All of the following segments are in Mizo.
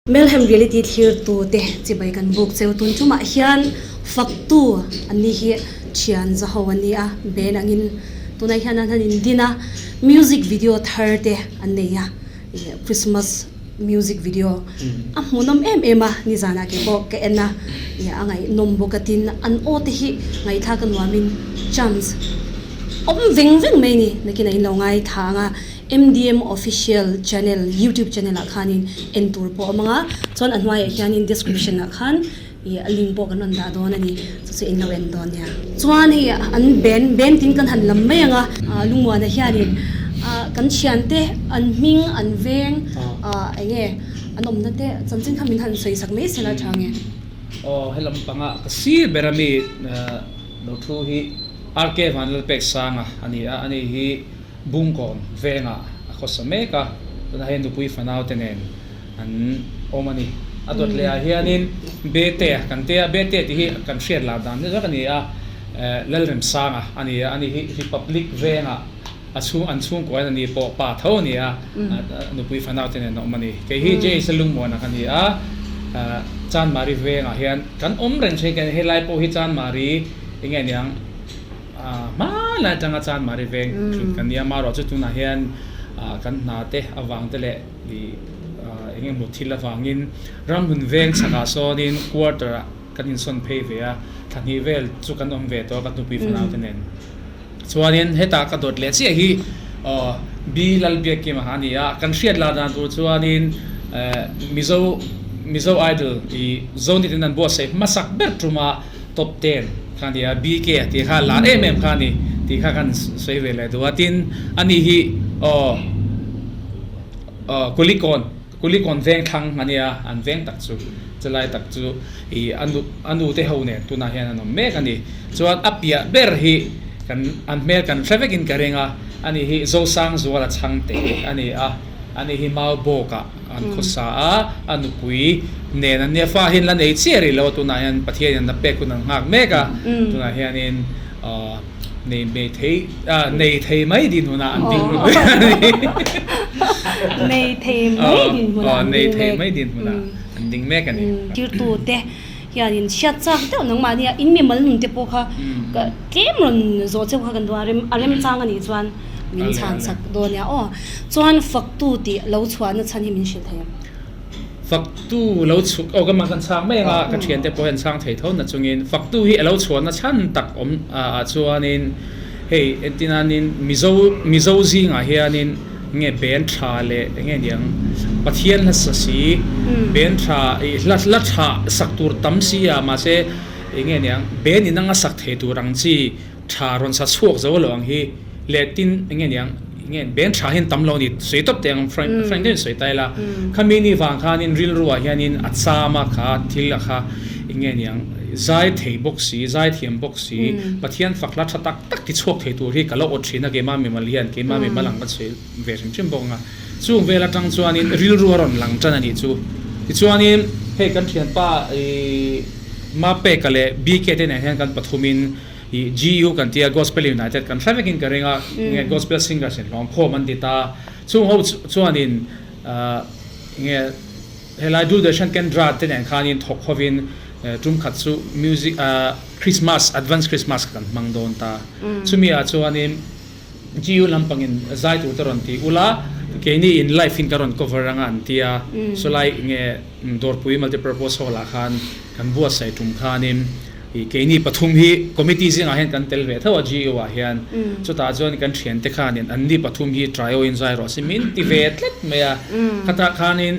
Melhem Reality thlir te chibai kan buk cheu tun tumah hian faktu an ni hi thian zaho an ni a, ben angin tunah hian an han indin a, music video thar te an nei a, ih Christmas music video a hmuhnawm em em a, nizanah kei pawh ka en a, ih a ngaihnawm bawk a tin an aw te hi ngaihthlak a nuamin chance awm veng veng mai a ni, nakin a inlo ngaithla ang a. MDM Official Channel YouTube channel ah khanin en tur pawh a awm ang a, chuan a hnuaiah hianin description ah khan ih a link pawh kan rawn dah dawn a ni, chu chu in lo en dawn nia. Chuan hei an band band tin kan han lam mai ang a, Lungmuana hianin ah kan thiante an hming an veng ah eng nge an awmna te chanchin kha min han sawi sak mai sela tha nge. Aw helam panga ka sir ber ami lo thu hi RK Vanlalpeksanga a ni a, ani hi Bungkawn vengah a khawsa mek a, tunah hian nupui fanau te nen an awm a ni. A dawt leh ah hianin Bete kan tia, Bete tih hi kan hriat lah dan ni zawk a ni a, Lalremsanga a ni a, ani hi Republic vengah a chhung an chhungkua in a ni pawh pa tho a ni a, nupui fanau te nen a awm a ni. Kei hi Jace Lungmuana ka ni a, Chanmari vengah hian kan awm reng thin, helai pawh hi Chanmari enge niang, Hmanlai atanga Chanmari veng thin kan nia, amaherawhchu tunah hian kan hna te avang te leh eng emaw thil avangin ramhun veng chhakah sawnin quarter ah kan insawn phei ve a, thla hnih vel chu kan awm ve tawh a ka hnupui fanau te nen. Chuanin hetah ka dawt leh chiah hi B Lalbiakkima a ni a, kan hriat lah dan tur chuanin Mizo Mizo Idol ih Zoni ten an buatsaih hmasak ber tuma Top 10 kha a ni a, BK a tih kha lar em em kha a ni tih kha kan sawi ve leh duh a. Tin, ani hi aw aw Kulikawn, Kulikawn veng thlang a nia, an veng tak chu, chulai tak chu ih a nu a nu te ho nen tunah hian an awm mek a ni. Chuan a piah ber hi kan an hmel kan hre vekin ka ring a, ani hi Zosangzuala chhangte a ni a, ani hi Maubawkah An khawsa a, a nupui nen an nia fa hian la nei chiah rih lo a, tunah hian Pathian in a pek hun an nghak mek a, tunah hianin nei mai thei nei thei mai din hunah an ding mek a ni. Nei thei mai din hunah an ding mek. Nei thei mai din hunah an ding mek a ni. Tirtute hianin hriat chak deuh nangmah nia in mimal nun te pawh kha tlem rawn zawh cheu kha kan duh a rem a remchang a nih chuan min chhan chak dawn nia aw. Chuan faktu tih lo chhuahna chhan hi min hrilh thei ang. Faktu lo chhuk aw ka mah kan chhang mai anga ka thiante pawh hian chhang thei tho na chungin faktu hi a lo chhuahna chhan tak awm ah chuanin hei entinanin Mizo Mizo zingah hianin nge ben tha leh enge niang Pathian hla sa si ben tha ih hla hla tha sak tur tam si a mahse enge niang ben in anga sak thei tur ang chi tha rawn sa chhuak zo lo ang hi leh tin enge niang nge ben tha hian tam lo a ni sawi tawp teh ang frank frank deuhin sawi ta ila khami ni vang khanin rilruah hianin a cham a kha thil a kha enge niang zai thei bawk si zai thiam bawk si Pathian fak hla tha tak tak ti chhuak thei tur hi ka lo awt thin a keimah mimal hian keimah mimal ang ka chhui ve hrim hrim bawk ang a chung vel atang chuanin rilru a rawn lang tan a nih chu tichuanin hei kan thianpa ih Mapeka leh BK te nen hian kan pathumin ih GU kan tia Gospel United kan hre vekin ka ring a nge Gospel Singers in hlawm khawm an ti ta chung ho chuanin ah nge Helai Doordarshan Kendra te nen khanin thawk hovin tum khat chu music Christmas, Advance Christmas kan hmang dawn ta. Chumi ah chuanin GU lampangin zai tur te rawn ti ula, keini in live in ka rawn cover anga an ti a. Chulai nge Dawrpui Multipurpose Hall ah khan kan buatsaih tum khanin keini pathum hi committee zingah hian kan tel ve tho a GU ah hian. Chutah chuan kan thiante khanin anni pathum hi trio in zai rawh se min ti ve tlat mai a. Khatah khanin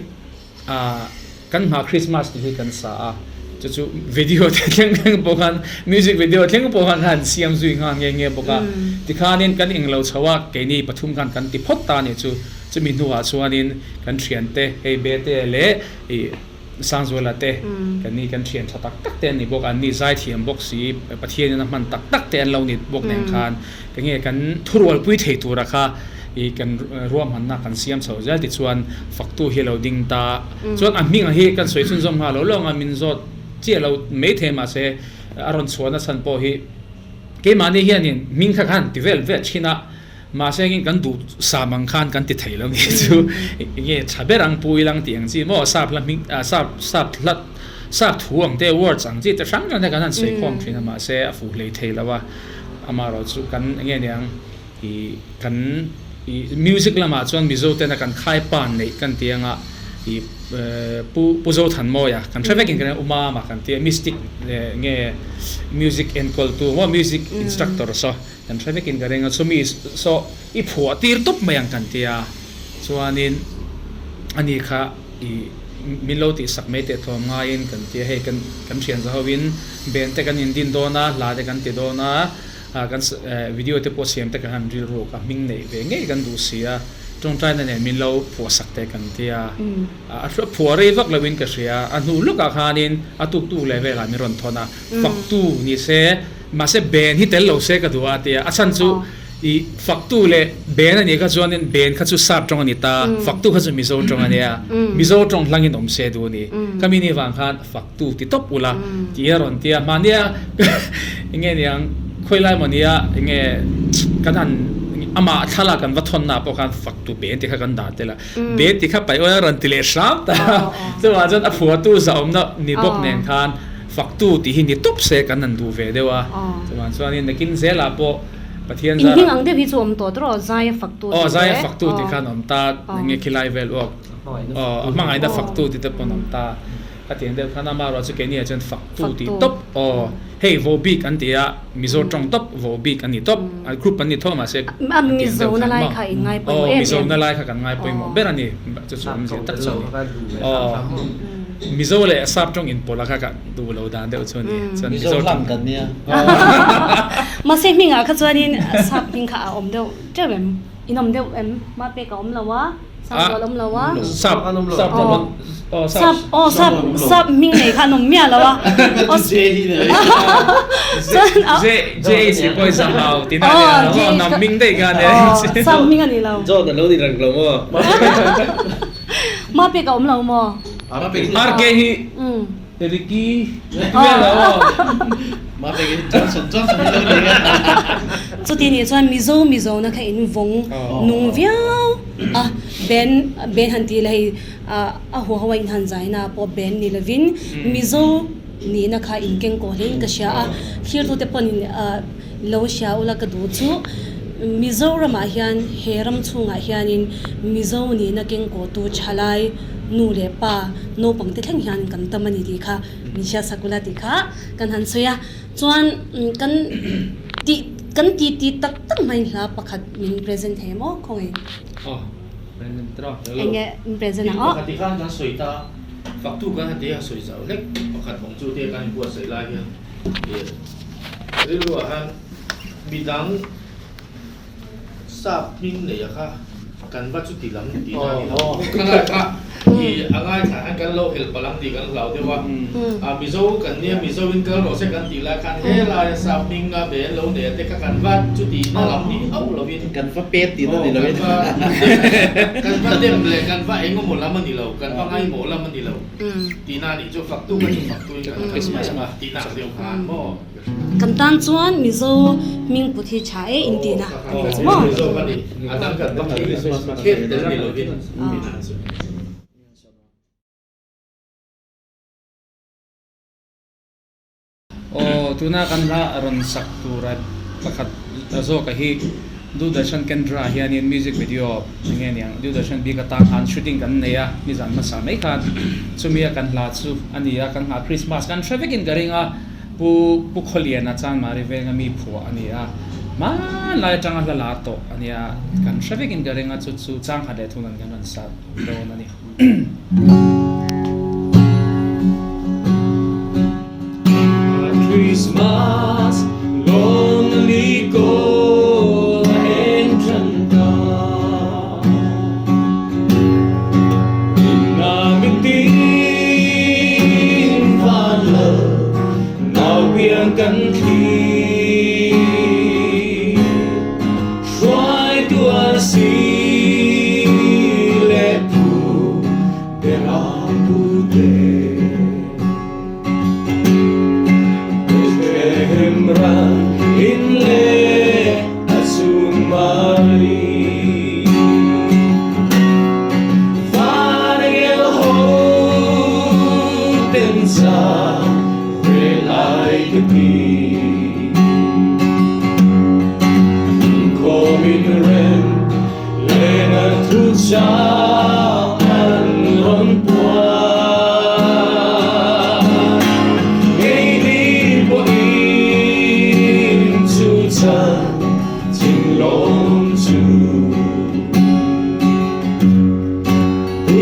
Kan hma Christmas tih hi kan sa a, chu chu video te thleng thleng pawh khan music video thleng pawh khan han siam zui nghal nghe nghe bawk a. Tikhanin kan englo chho a, keini pathum khan kan ti phawt ta a nih chu. Chumi hnuah chuanin kan thiante hei Bete leh ih Sangzuala te kan ni kan thian tha tak tak te an ni bawk a, an ni zaithiam bawk si, Pathianin a hman tak tak te an lo ni bawk nen khan Enge kan thurualpui thei tura kha i kan ruahmanna kan siam chho zel tichuan faktu hi a lo ding ta. Chuan a hming hi kan sawi chhunzawm nghal lo lawng a, min zawt chiah lo mai thei mahse a rawn chhuahna chhan pawh hi keimahni hianin hming kha khan ti vel vel thin a. Mahse engin kan duh sam ang khan kan ti thei lo nih chu enge tha ber ang pu ilang tih ang chi maw sap hla hming ah sap sap hla sap thu ang te words ang chi te hrang hrang te kan han sawi khawm thin a mahse a fuh hlei thei lo a amaherawh chu kan enge niang ih kan ih music lamah chuan Mizo tena kan khai pan neih kan ti anga ih pu pu Zothanmawia kan hre vekin kan Umama kan ti a mystic nge music enkawltu maw music instructor saw Kan hre vekin ka ring a, chumi saw i phuah tir tawp mai ang kan ti a, chuanin ani kha i min lo tihsak mai teh tlawm ngaiin kan ti a, hei kan kan thian za hoin ben te kan indin dawn a, hla te kan ti dawn a, kan video te pawh siam te kan han rilruk a, hming neih ve ngei kan duh si a, tawngtaina nen min lo phuahsak teh kan ti a, a phuah rei vak loin ka hria, a hnu lawkah khanin a tuktuk leh velah min rawn thawn a, faktu ni se. Mahse ben hi tel lo se ka duh a tia, a chhan chu i faktu leh ben a nih kha chuanin ben kha chu sap tawng a ni ta, faktu kha chu Mizo tawng a nia, Mizo tawng hlangin awm se duh a ni. Ka mi ni vang khan faktu ti tawp ula tih a rawn tia, mahnia enge niang khawi lai maw nia enge kan han amah thlalak kan va thawnna ah pawh khan faktu ben tih kha kan dah tel a, ben tih kha paih awi a rawn ti leh hram ta, chuvang chuan a phuahtu zahawmna ni bawk nen khan. Faktu tih hi ni tawp se kan han duh ve deuh a, chuvang chuanin nakin zelah pawh Pathian zara. Inhming ang deuh hi chu awm tawh tawh rawh, Zaia faktu tih te. Aw, Zaia faktu tih khan awm ta, enge khilai vel uak, aw, a hmangaihna faktu tih te pawh an awm ta. Khatiang deuh khan amaherawh chu keini ah chuan faktu tih tawp, aw, hei Vobik an ti a, Mizo tawng tawp Vobik a ni tawp, group an ni tho mahse khatiang deuh khan maw, aw, Mizo na lai kha kan ngai pawimawh ber a ni, chu chu awmzia tak chu a ni, aw. Mizo leh Sap tawng inpawlh a kha ka duh lo dan deuh chu a ni. Chuan Mizo hlang kan nia. Mahse hmingah kha chuanin Sap hming kha a awm deuh teuh em? In awm deuh em? Mapek a awm lo a, Sap rual awm lo a. Sap Sap rual aw Sap aw Sap Sap hming nei kha an awm miah lo a. J J si pawh i zahau tih na nia aw nam hming daih kha ania. Sap hming a ni lo. John a lo ni reng lo maw? Mapek a awm lo maw? RK hi Ricky vel a aw. Mapek hi Johnson Johnson hi lo ni a. Chuti nih chuan Mizo Mizo na kha in vawng nung viau a, Ben Ben han tih la hei a huaho a in han zaina pawh Ben ni lovin Mizo nihna kha in keng kawh hlein ka hria a, thirtute pawn in Lo hria ula ka duh chu Mizoramah hian he ram chhungah hianin Mizo nihna kengkawhtu thalai nu leh pa naupang te thleng hian kan tam a ni tih kha min hria sak ula tih kha kan han sawi a. Chuan kan tih kan ti ti tak tak hmain hla pakhat min present thei em aw khawngaih? Aw present tawh. Eng nge min present ang aw? Thil pakhat i khan kan sawi ta faktu kan han ti a sawi zau hlek pakhat awm chu te kan inbuatsaih lai hian Rilruah khan midang sap hming neia kha kan va chuti lam tih na a ni lo. Kha kha i a ngaithla khan kan lo helh palh ang tih kan hlau deuh a. A Mizo kan nia Mizo in kal rawh se kan tih lai khan helai a sap hming a ve an lo nei a te kha kan va chuti na lam ni hauh lovin. Kan va pet tih na ni lovin. Kan va dem leh kan va engemaw lam a ni lo, kan va ngaimawh lam a ni lo. Tihna nih chu faktu ka chu faktu in kan kal mai ang a tihna ang deuh khan maw? Kan tan chuan Mizo hming put hi tha e in tihna a ni chu maw? Mizo ka ni, a dang kan va khet tel ni lovin tihna chu. Aw, tuna kan hla rawn sak tura pakhat zawka hi Doordarshan Kendra hianin music video eng nge niang Doordarshan bik atang khan shooting kan nei a, nizan hmasa mai khan chumi a kan hla chu a ni a, kan hla Christmas kan hre vekin ka ring a, Pu Pu Khawliana Chanmari venga mi phuah a ni a, hmanlai atanga hla lar tawh a nia, kan hre vekin ka ring a, chu chu changkhat leh thunan kan rawn sa dawn a ni. Christmas lonely ko en tran ta Na min tin van lo nau piang kan thli Hruai tuar si le pu Beram pu te Bethlehem ran in le a chung Mari. bên xa về lại cái kỳ Khô min rem lên ở thu cha ăn rong qua Ngày đi bộ in chu cha chim lông chu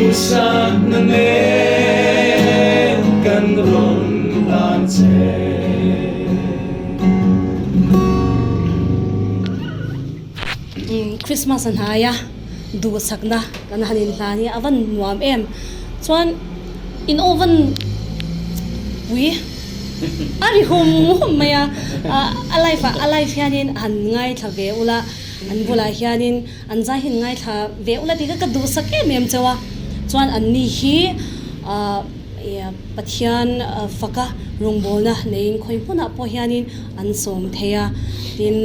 Usak na nen kan ron lan che Christmas an haia duhsakna kan han inhlan hi a van nuam em chuan in oven pui a ri hum hum mai a a live ah a live hianin han ngaithla ve ula an bulah hianin an zai hi an ngaithla ve ula tih kha ka duhsak em em chauh a chuan an ni hi ah Pathian faka rawngbawlna neiin khawi hmunah pawh hianin an sawm thei a tin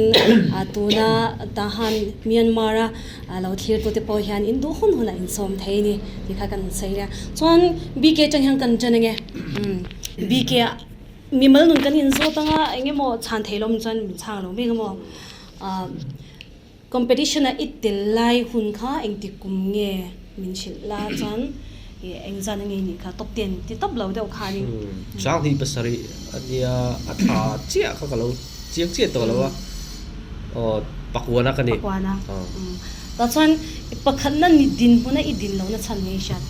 tuna Tahan Myanmar a A lo thlirtute pawh hian in duh hun hunah in sawm thei a ni tih kha kan sawi a. Chuan BK atang hian kan ṭan ange. Umm BK ah mimal nun kan inzawt anga eng emaw chhan thei lawm chuan min chhang lo mai ang emaw. Ahh competition ah i tel lai hun kha engtik kum nge min hrilh la chuan engzan ange nih kha top ten ti tawp lo deuh khanin. Sanghnih pasarih a nia a thla chiah kha ka lo Chiang chiah tawh lo a, aw pakuana ka ni. Pakuana, umm. Tah chuan pakhatna ni din hmuna i din lohna chhan ngei hriat.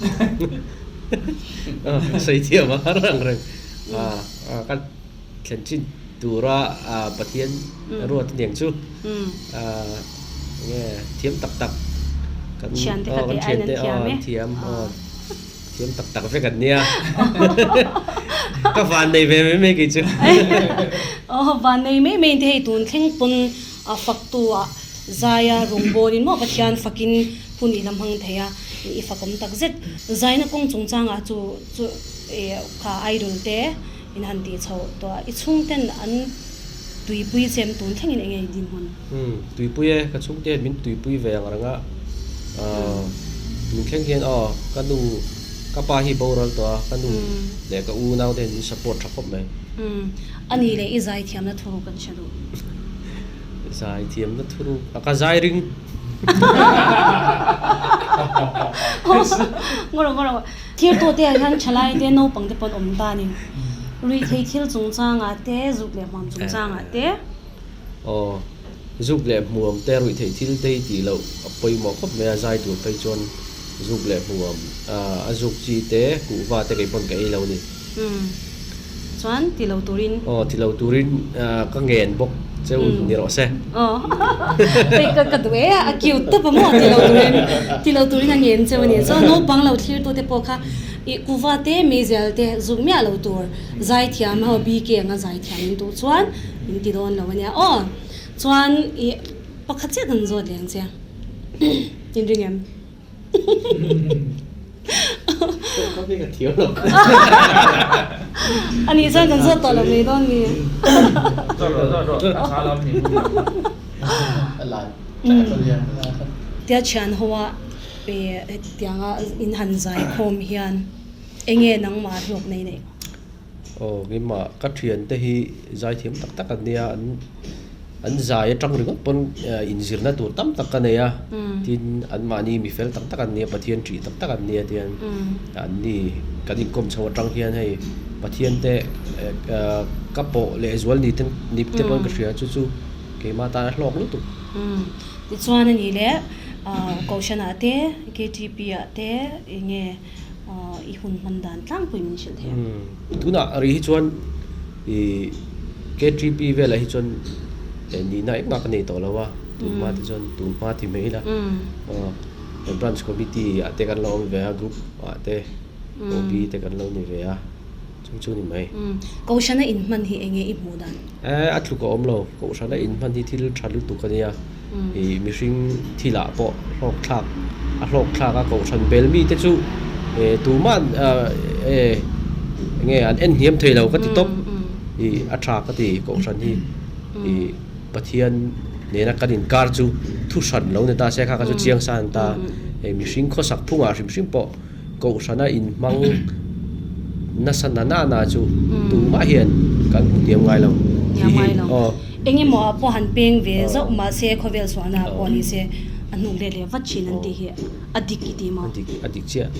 Sawi thiam a har ang reng. Ka thlen chin tura Pathian ruat aniang chu. Enge thiam tak tak kan thiante an thiam e. Thiam tak tak vek an nia. Ka van nei ve mai mai kei chu. Aw van nei mai mai te hei tun thleng pawn a faktu ah zaia rawngbawlin maw Pathian fakin hun i la hmang thei a, i fakawm tak zet. Zaina kawng chungchangah chu chu kha idol te in han tih chhoh tawh a, i chhungten an tuipui chem tun thlengin eng nge i dinhmun? Umm tuipui e, ka chhungte hian min tuipui ve ang reng a, tun thleng hian aw ka nu ka pa hi boral tawh a, ka nu leh ka u naute hian min support tha khawp mai. Umm a ni leh i zaithiamna thuruk kan hre duh. Zaithiamna thuruk a ka zai ring. Ngawrh ngawrh thirtute ah hian thalai te naupang te pawh an awm ta a ni. Ruihtheih thil chungchangah te zuk leh hmuam chungchangah te. Aw, zuk leh hmuam te ruihtheih thil te hi tih loh a pawimawh khawp mai a, zai tur phei chuan zuk leh hmuam a zuk chi te kuhva te kei pawn ka ei lo a ni. Umm, chuan ti lo turin. Aw, ti lo turin ka ngen bawk cheu ni rawh se. Aw, hei ka ka duh e a, a cute tawp a maw ti lo turin, ti lo turin a ngen cheu a ni. Chuan naupang lo thlir tu te pawh kha ih kuhva te meizial te zuk miah lo tur zaithiam ho BK anga zaithiam in duh chuan In ti dawn lo ania aw. Chuan i pakhat chiah kan zawt leng che. In ring em? Ka beng a thiam lo. A nih chuan kan zawt tawh lo mai dawn mi. Zawt rawh zawt rawh a tha lam ni. A lai tlai tawh lian a kha. Tia thian ho a hetianga in han zai khawm hian enge nangmah hlawk nei neih? Aw keimah ka thiante hi zaithiam tak tak an nia an an zai atang ringawt pawn inzirna tur tam tak ka nei a tin anmahni mi fel tak tak an nia Pathian ṭih tak tak an nia tihian anni kan inkawm chho atang hian hei Pathian te ka pawh leh zual ni te ni te pawn ka hria chu chu keimah tan a hlawk lutuk. Tichuan a nih leh Kohhran ah te KTP ah te eng nge I hun hman dan tlangpui min hrilh thei a. Tunah ri hi chuan i KTP velah hi chuan nihna engmah ka nei tawh lo a, tun hma te chuan tun hma ti mai ila branch committee ah te kan lo awm ve a, group ah te OB te kan lo ni ve a, chung chu ni mai. Kohhrana inhman hi enge i hmuh dan? A tluk a awm lo, Kohhrana inhman hi thil tha lutuk a nia. Ih mihring thilah pawh hlawk thlak a hlawk thlak a kohhran bel mite chu eh tuman eh enge an en hniam thei lo ka ti tawp ih a tha ka ti kohhran hi ih Pathian nena kan inkar chu thu hran lo ni ta se kha kha chu chiang sa an ta hei mihring khawsak phungah hrim hrim pawh kohhrana inhmang. nasa na na na chu tumah hian kan hmu hniam ngai lo. Hniam ngai lo. Eng emaw ah pawh han peng ve zauh mahse khawvel sualna ah pawh ni se a hnuk let leh vat thin an tih hi a dik i ti maw? A dik, a dik chiah.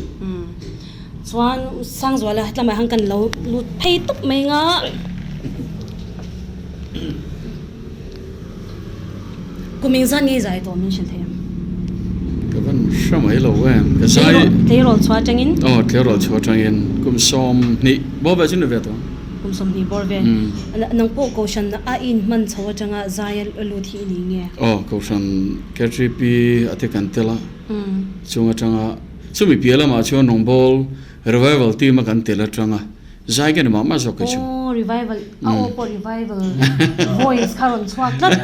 Chuan Sangzuala hetlamah hian kan lo lut phei tawp mai nga. Kum engzat nge i zai tawh min hrilh thei em? Ka van hre mai lo em. Ka zai. Tleirawl chhuah atangin? Aw tleirawl chhuah atangin kum 20 bawr ve chu ni ve tawh. Kum 20 bawr ve. Nang pawh Kohhran a in hman chho atanga zai a lut hi i ni nge? Aw Kohhran KTP a te kan tel a. Chung atanga chumi piah lamah chuan rawngbâwl revival team a kan tel atanga Zai ka ni mah mah zawk kei chu. Aw revival a aw pawh revival voice kha rawn chhuak tlat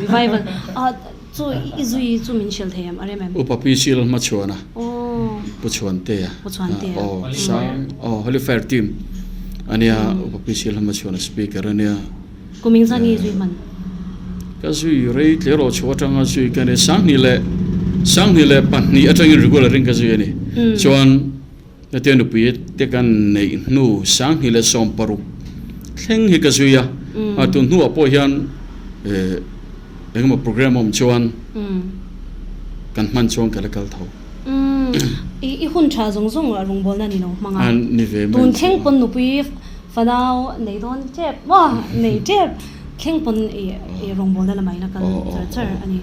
revival a chu i zui chu min hrilh thei em a rem em. Upa Pi Sil Hmachhuana Pu Chhuantea Pu Chhuantea aw sang aw Holy Fire team ania Upa Pi Sil Hmachhuana speaker ania. Kum engzat nge i zui hman? Ka zui rei tle rawh chhuah atanga zui ka ni 2002 atangin regular in ka zui a ni chuan Hetiang nupui te kan neih hnu 2016 thleng hi ka zui a, a tun hnuah pawh hian engemaw program a awm chuan kan hman chuan ka la kal tho. I hun tha zawng zawng rawngbawlna ni lo hmang a, Ni ve mai tun thleng pawn nupui fanau nei dawn tep maw nei tep thleng pawn i rawngbawlna lamah i la kal char char a ni.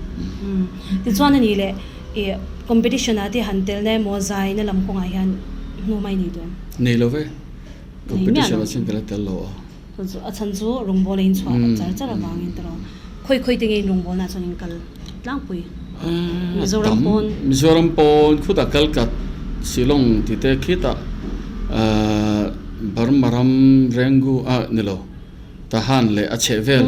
Tichuan a nih leh. I competition ah te han tel na emaw zai na lam kawngah hian hnu mai nei duh em? Nei lo ve. Competition ah chuan ka la tel lo a. A chhan chu rawngbâwl a inchhuah char char avangin tiraw. Khawi khawi te nge in rawngbâwl na chuan in kal tlangpui? Mizoram pawn. Mizoram pawn khutah kal kat Shillong tih te khitah Burma ram Rengu ah ni lo. Tahan leh a chheh vel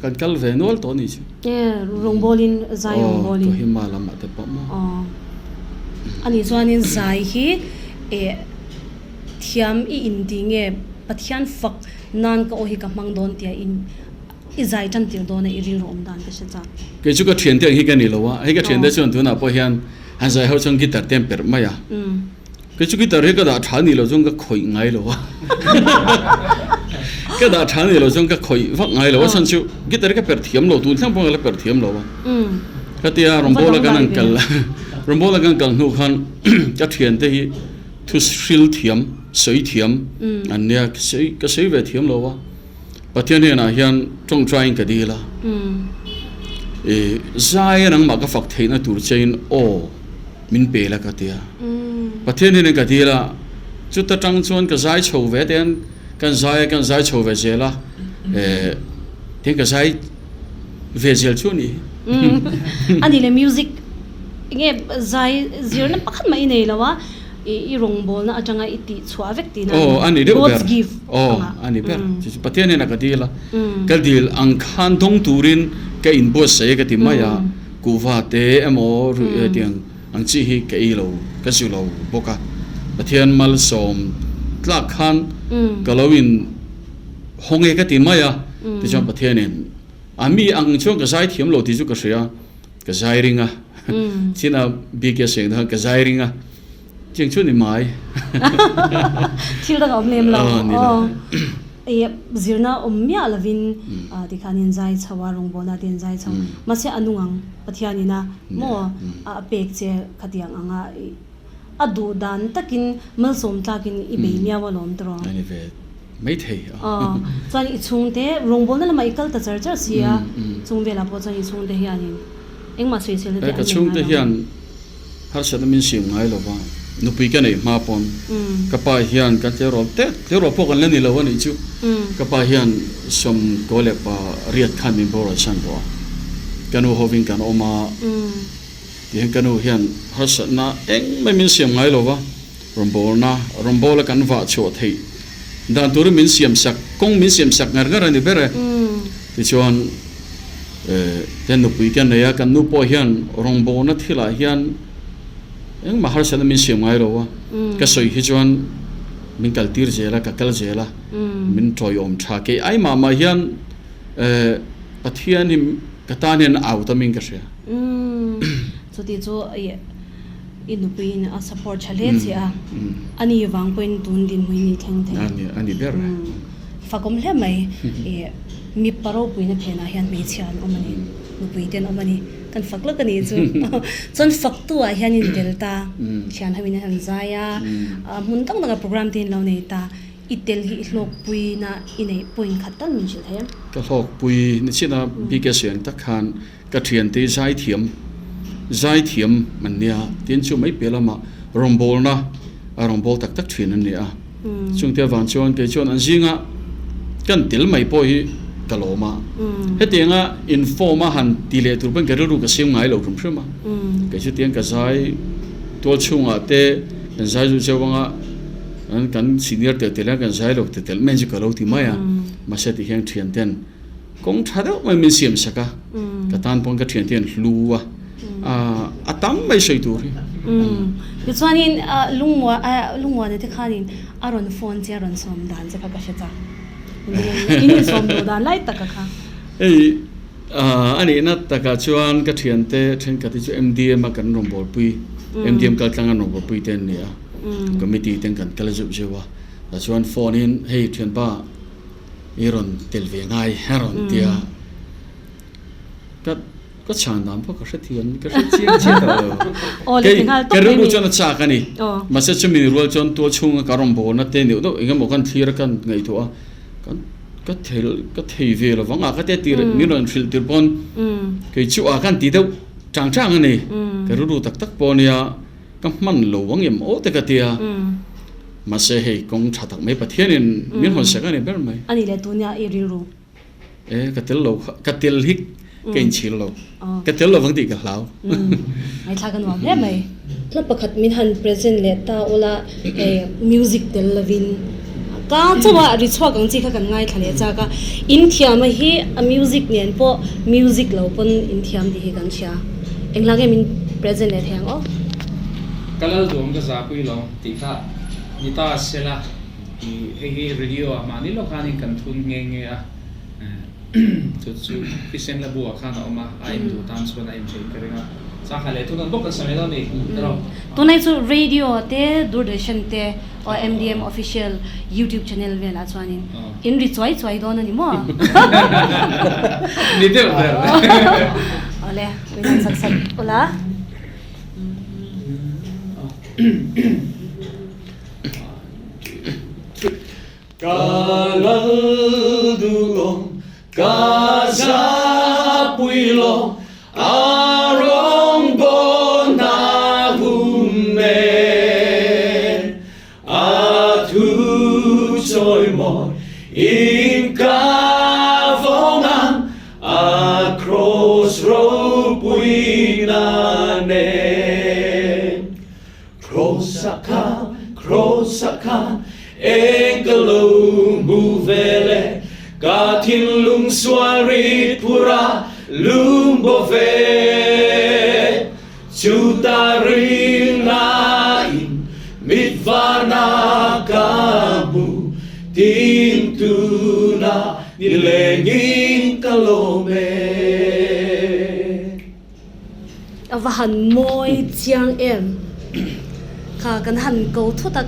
kan kal ve nual tawh a ni chu. E, rawngbawlin, zai rawngbawlin. Aw, Kohima lamah te pawh maw. Aw, a nih chuanin zai hi e thiam i inti nge Pathian fak nan ka aw hi ka hmang dawn tia in i zai tan tir dawn a i rilru awm dan ka hre chak. Kei chu ka thiante ang hi ka ni lo a, hei ka thiante chuan tunah pawh hian han zai ho chuan guitar te an perh mai a. Kei chu guitar hi ka dah tha nih loh chuan ka khawih ngai lo a, ka dah tha nih loh chuan ka khawih vak ngai lo a, chhan chu guitar hi ka perh thiam lo, tun thleng pawh ka la perh thiam lo a. Khatia rawngbawla kan han kal rawngbawla kan kal hnu khan ka thiante hi thu hril thiam, sawi thiam an nia, ka sawi ve thiam lo a, Pathian hnenah hian tawngtaiin ka dil a, i zai nangmah ka fak theihna tur chein aw min pe la ka ti a. Pathian hnenah ka dil a, chuta tang chuan ka zai chho ve te hian kan zai a, kan zai chho ve zel a, tihian ka zai ve zel chu a ni. A ni le music enge zai zirna pakhat mah i nei lo a. I rawngbawlna atanga i tih chhuah vek tihna a ni. Aw, a ni deuh ber. God's gift Aw, anga. a ni ber. Chu chu Pathian hian a ka dil a. Ka dil ang khan dawng turin ka inbuatsaih a ka ti mai a. Kuhva te emaw ruih tiang ang chi hi ka ei lo, ka zu lo bawk a. Pathian malsawm tlak khan ka lo in hawng e ka ti mai a. Tichuan Pathianin a mi ang chuan ka zai thiam lo tih chu ka hria. Ka zai ring a, china bik a seng khan ka zai ring a, cheng chu ni mai. Thil dang a awm lem lo. Aw e zirna awm miah lovin tikhan in zai chho a, rawngbawlna te in zai chho. Mahse a nung ang Pathian ina maw a pek che khatiang anga a duh dan takin malsawm tlakin i bei miau alawm tawh. A ni ve. Maithei a. Aw, chuan i chhungte rawngbawlna lamah i kal ta char char si a, chung velah pawh chuan i chhungte hianin engmah sawiselna te an Ka nei chhungte ngai lo. hian harsatna min siam ngai lo va, nupui ka neih hma pawn ka pa hian kan tleirawl te, tleirawl pawh kan la ni lo a nih chu, ka pa hian sawm kaw leh pa riat khan min boral san tawh a, ka nu hovin kan awm a, tihian ka nu hian harsatna engmah min siam ngai lo va. Rawngbawlna, rawngbawla kan vah chhuah theih dan turin min siam sak, kawng min siam sak ngar ngar a ni ber e. Tichuan, kan nupui kan nei a, kan nu pawh hian rawngbawlna thilah hian engmah harsatna min siam ngai lo a, ka sawi hi chuan min kal tir zel a, ka kal zel a, min tawiawm tha kei ai mah mah hian Pathian hi ka tan hian a au tamin ka hria. Chuti chu. I nupuiin a support tha hle che a, ani vang pawhin tun dinhmun in i thleng thei. Ani ani ber. Fakawm hle mai. I mipa ropuina phenah hian hmeichhia an awm a ni, nupui te an awm a ni. Kan fak lawk a nih chu. Chuan faktu ah hian in tel ta, thian ho in an han zai a, hmun dang dangah program te in lo nei ta. I tel hi i hlawkpui na i neih point khat tal min hrilh thei em? Ka hlawkpui ni chin a, BK Siang tak khan ka thiante hi zaithiam, zaithiam an nia, tin chu mai piah lamah rawngbawlna a rawngbâwl tak tak thin an ni a. Chungte avang chuan kei chuan an zinga kan tel mai pawh hi ka lawm a. Hetianga inform a han ti leh tur pawn ka rilru ka siam ngai lo hrim hrim a. Kei chu tiang ka zai tual chhungah te kan zai zu zeuh anga kan senior tel tel hian kan zai lo ti tel mai chu ka lo ti mai a. Mahse ti hian thian ten kawng tha deuh mai min siam sak a, ka tan pawn ka thian te an hlu a, a tam mai sawi tur hi. Tichuanin lungmuan lungmuana te khanin a rawn phone che a rawn sawm dan che kha ka hre chak. In insawm duh dan lai taka kha. Hei a nihna takah chuan ka thiante thenkhat hi chu MDM a kan rawn bawlpui, MDM kal tlang a rawn bawlpui te an ni a, committee ten kan kal zeuh zeuh a, tichuan phone in hei thianpa, I rawn tel ve ngai a rawn ti a, ka ka chhan dan pawh ka hre thiam ka hre chiang chiang tawh lo. Kei ka rilru chuan a chak a ni. Mahse chumi rual chuan tual chhunga ka rawn bawlna te neuh deuh eng emaw kan thlir a kan ngaihtuah a, kan ka thei ka thei ve lo vang a ka tia tir min rawn hrilh tir pawn kei chu a kan ti deuh chang chang a ni. Ka rilru tak tak pawh a nia. Ka hman lo ang em aw te ka tia. Mahse hei kawng tha tak mai Pathianin min hawn sek a ni ber mai. A nih leh tunia i rilru. E ka tel lo kha, ka tel hi ka inchhir lo. Ka tel lovang tih ka hlau. Ngaithla ka nuam hle mai. Hla pakhat min han present leh ta ula hei music tel lovin ka chauha ri chhuak ang chi kha kan ngaithla leh chak a. In thiama hi a music nen pawh music lo pawn in thiam tih hi kan hria. Engla nge min present leh thei ang aw? Ka lal duam ka zahpui lo tih kha ni ta sela i hei hi radio ah mahni lawk khanin kan thun nghe nghe a, chu chu thisen la bu ah khan a awm a, a en duh tan chuan a en theih ka ring a, changkha leh thun an bawk kan sa mai dawn a ni erawh. Tunai chu radio te Doordarshan te aw MDM official youtube channel velah chuanin in ri chuai chuai dawn a ni maw? Ni deuh ber. Awle, min han sak sak ula. Ka lal duhawm, ka zapui lawm, A rawngbawlna hum nen a thu chawimawi in ka vawng ang, a kraws ropuina nen. Kraws ah khan, kraws ah khan, eng ka lo hmu vel e, ka thinlung sual rit phur a lum bo ve. Chuta rinna in mit vana ka hmu, tin tuna nilengin ka lawm e. A va han mawi chiang em? Kha kan han ko thut a,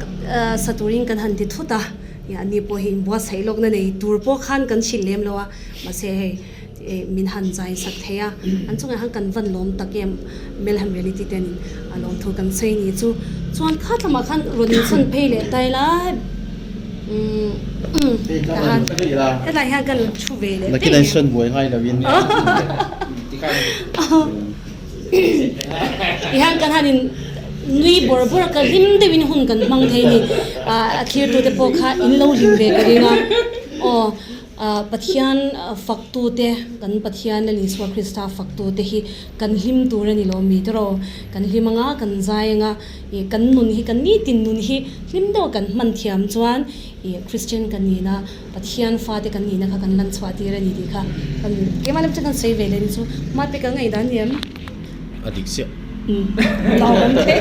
sa turin kan han ti thut a, ih ani pawh hi inbuatsaih lawkna nei tur pawh khan kan hrilh lem lo a, mahse hei min han zai sak thei a, an chungah hian kan van lawm tak em? Melham Reality te nin a lawm thu kan sawi ni chu. Chuan kha lamah khan rawn insawn phei leh ta ila umm tahan helai hian kan thu ve leh Nakin an sawn buai ngai lovin. Tihian kan han in nui bawrh bawrh a, ka hlim deuhin hun kan hmang thei a ni. A thirtute pawh kha in lo hlim ve ka ring a, aw. Pathian faktute, kan Pathian Lal Isua Krista faktute hi kan hlim tur a ni lo mi tiraw? Kan hlim anga, kan zai anga, ih kan nun hi, kan nitin nun hi hlim deuha kan hman thiam chuan ih Kristian kan nihna, Pathian fate kan nihna kha kan lan chhuah tir a ni tih kha kan keimah lam chu kan sawi ve leh ni chu hma pek ang ngaihdan ni em? A dik chiah. Hlauhawm thei.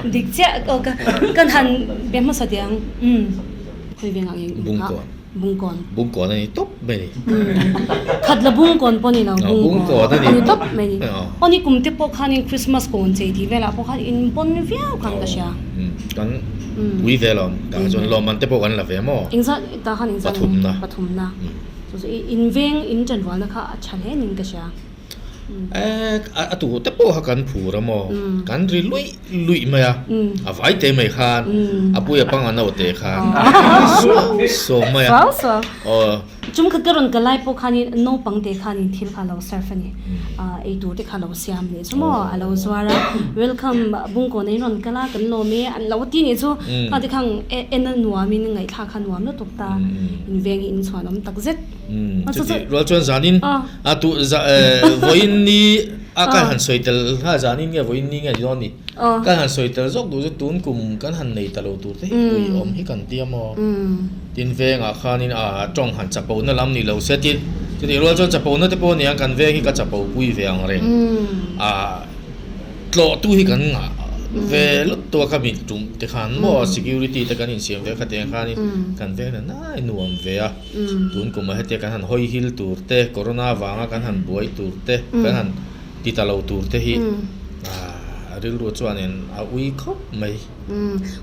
Dik chiah, aw ka kan han be hmasa teh ang. Umm. Khawi vengah nge in Bungkawn. Bungkawn. Bungkawn a ni tawp mai ni. Khat la Bungkawn pawh ni lo, Bungkawn a ni tawp mai ni. Aw ni kum te pawh khanin Christmas kawn chei tih velah pawh khan in pawn viau khan ka hria. Kan pui ve lo, tah chuan lawmman te pawh kan la ve maw? Engzat tah khan engzat? Pathumna. Pathumna. Chu chu in veng in ṭanrualna kha a ṭha hle niin ka hria. A tu te pawh kha kan phur a maw? Kan ri luih luih mai a, a vai te mai khan a puia panga no te khan suau suau mai a. Suau suau. Chung khat ka rawn ka lai pawh khanin naupang te khanin thil kha a lo serve a ni, ei tur te kha a lo siam a nih chu maw, a lo zuar a, welcome Bungkawn in rawn kal a kan lawm e an lo ti nih chu, kha te khan en a nuamin ngaihthlak kha nuam lutuk ta, in veng hi in chhuan awm tak zet. Chuti rual chuan zanin a tu vawiin ni a kan han sawi tel nghal zanin nge vawiin ni nge ni dawn ni, kan han sawi tel zawk duh chu tun kum kan han nei ta lo tur te hi pui awm hi kan tia maw. Tin vengah khanin a tawng han chapona lam ni lo se tin chutih rual chuan chapona te pawh aniang kan veng hi ka chapo pui ve ang reng a tlawhtu hi kan ngah ve lut tawh a ka mit tum te khan maw security te kan insiam ve kha tiang khanin kan veng na nai nuam ve a tun kumah hetia kan han hawi hil tur te corona vanga kan han buai tur te kan han ti ta lo tur te hi a rilru chuanin a ui khawp mai.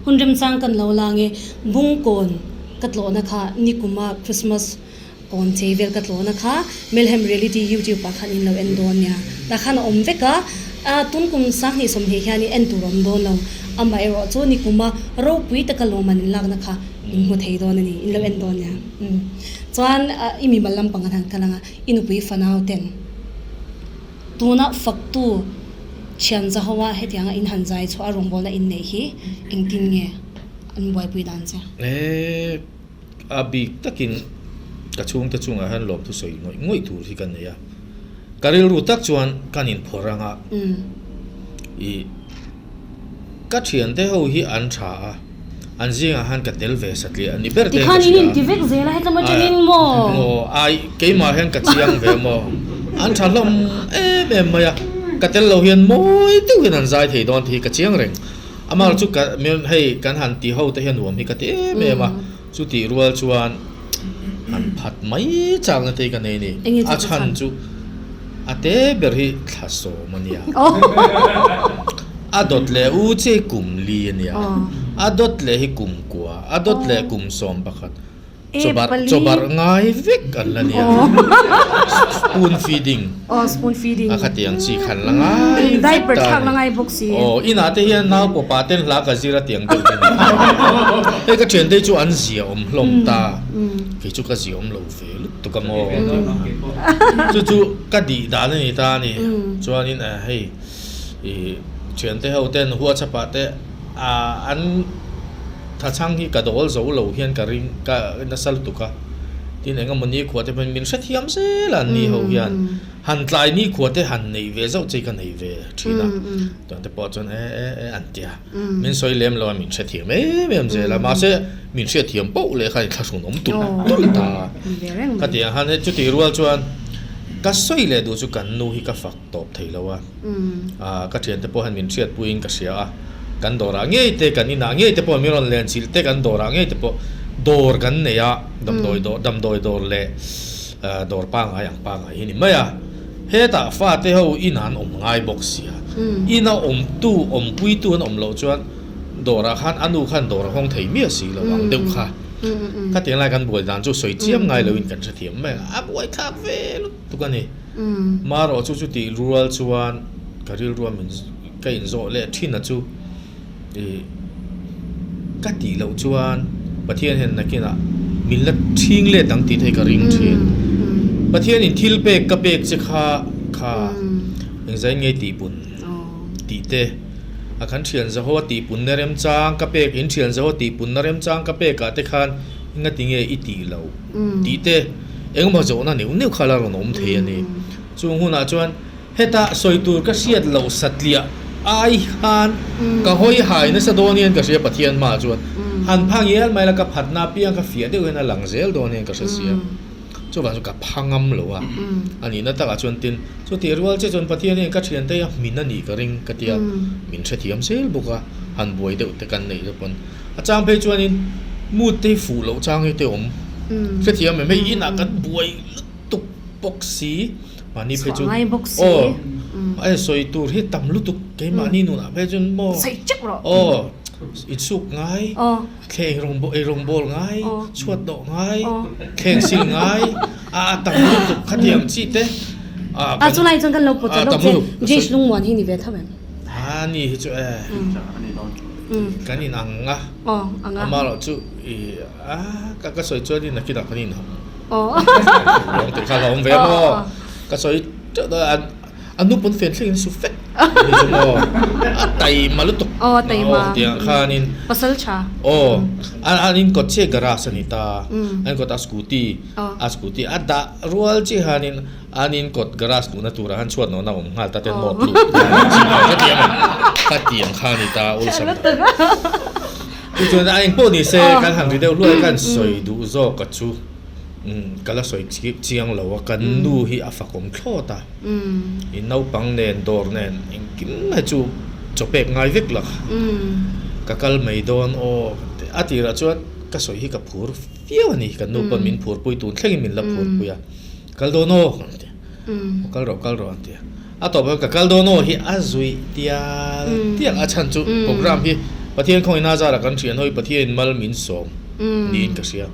Hun remchang kan lo lang e, Bungkawn ka tlawhna kha nikuma Christmas kawn chei vel ka tlawhna kha Melhem Reality YouTube ah khan in lo en dawn nia, tah khan a awm vek a, tun kum sanghnih sawmhnih hian in en tur a awm dawn lo, amaherawh chu nikuma ropui taka lawmman in lakna kha in hmu thei dawn a ni, in lo en dawn nia. Chuan i mimal lampang an han kal ang a, i nupui fanau ten. Tuna faktu thian zahoa hetianga in han zai chhuah a rawngbawlna in neih hi engtin nge an buaipui dan che? E, a bik takin ka chhungte chungah hian lawmthu sawi ngawih ngawih tur hi ka nei a. Ka rilru tak chuan kan inphawrh anga i ka thiante ho hi an tha a, an zingah khan ka tel ve satliah a ni ber te in ka Tikhan in inti vek zel a hetlam atangin maw? Maw ai keimah hian ka chiang ve maw? An tha hlawm em em mai a, ka tel lo hian mawi deuh hian an zai thei dawn tih hi ka chiang reng. Amah chu ka hei kan han ti ho te hian nuam hi ka ti em em a, chutih rual chuan han phat mai chakna te hi ka nei a ni. A chhan chu a te ber hi thla sawm a nia. A dawt leh u che kum li a nia. A dawt leh hi kum kua, a dawt leh kum 11. Chawbarh chawbarh ngai vek an la nia. Spoon feeding. Aw spoon feeding. A khatiang chi khan la ngai vek ta. Diaper thlak la ngai bawk si. Aw inah te hian nau pawpa ten hla ka zir a tiang deuh te ni. Hei ka thiante chu an zia awm hlawm ta. Kei chu ka zia awm lo ve lutuk a maw. Chu chu ka dih dan a ni ta a ni. Chuanin hei. Ih thiante ho ten WhatsApp ah te ah an thachhang hi ka dawl zo lo hian ka ring ka nasa lutuk a tin eng emaw nikhua te pawhin min hrethiam zel a an ni ho hian han tlai nikhua te han neih ve zauh che hi ka nei ve thin a chuan te pawh chuan e e e an ti a min sawi lem lo a min hrethiam em em zel a mahse min hriatthiam poh leh khan thlahrun awm tulh tulh ta ka ti ang khan chutih rual chuan ka sawi leh duh chu kan nu hi ka fak tawp thei lo a, ka thiante pawh hian min hriatpuiin ka hria a, kan dawrah ngei te, kan inah ngei te pawh min rawn len chilh te, kan dawrah ngei te pawh dawr kan nei a, damdawi dawr damdawi dawr leh dawr pangngai ang pangngai hi ni mai a, hetah fate ho inah an awm ngai bawk sia, ina awmtu awmpuitu an awm loh chuan dawrah khan a nu khan dawr a hawng thei miah si lo ang deuh kha, khatiang lai kan buai dan chu sawi chiam ngai loin kan hrethiam mai a, a buaithlak ve lutuk. Tuk a ni. Marawh chu chutih rual chuan ka rilrua min ka inzawh leh thin a chu ih ka tih loh chuan Pathian hian nakinah min la thing let ang tih te hi ka ring thin. Pathianin thil pek ka pek che kha kha engzai ngei tihpun tih te a kan thian zaho a tihpunna remchang ka pek in thian zaho tihpunna remchang ka pekah te khan engati nge i tih loh tih te Engemaw zawhna neuh neuh kha la rawn awm thei a ni. Chung hunah chuan heta sawi tur ka hriat loh satliah ai khan ka hawi hai nasa dawn hian ka hria Pathian hmaah chuan han pha ngial mai la ka phatna apiang kha fiah deuh hian a lang zel dawn hian ka hre sia. Chuvang chu ka pha ngam lo a, a nihna takah chuan tin chutih rual che chuan Pathian hian ka thiante hi a hmin a nih ka ring ka tia min hrethiam zel bawk a, han buai deuh te kan neih te pawn a chang phei chuanin mood te hi fuh loh chang hi te awm. Hrethiam em hei inah kan buai lutuk bawk si mahni phei chu Chhuah ngai bawk si. Aw a sawi tur hi tam lutuk keimahni nunah phei chuan maw Sawi teuh rawh. Aw insuk ngai Aw. Thleng rawng ei rawng bawl ngai Aw. chhuat dawh ngai Aw. thleng sil ngai a tam lutuk khatiang chi te a A chulai chuan kan lo pawt a lawk tam che lutuk Jesh Lungmuan hi ni ve tho em? A ni hi chu e kan in ang a Aw ang a. Amaherawh chu i a ka ka sawi chuan in nakinah kan in ang Aw. Lawng tih kha a awm ve maw ka sawi teuh dawn a A nu pawn fen thlengin su fek ni chu maw a taima lutuk Aw taima aw tiang khanin pasal tha aw an an in kawt chiah garage a ni ta an kawt a scooty a scooty a dah rual chiah hianin an in kawt garage luhna turah khan chhuat nawhna awm nghal ta ten maw tlu khatiang kha a ni ta awlsam chu chuan a engpawh ni se kan han ri deuh hluai khan sawi duh zawk a chu. Ka la sawi chiang lo a, kan nu hi a fakawm thlawt a, i naupang nen dawr nen engkim mai chu chaw pek ngai vek la ka kal mai dawn aw a tirah chuan ka sawi hi ka phur viau a ni, kan nu pawn min phur pui tun thlengin min la phur pui a, kal dawn aw ka ti a, kal rawh kal rawh an ti a, a tawp ah ka kal dawn aw hi a zuih tial tial a chhan chu program hi Pathian khawngin a zarah kan thian hawi Pathianin mal min sawm. Niin ka hria.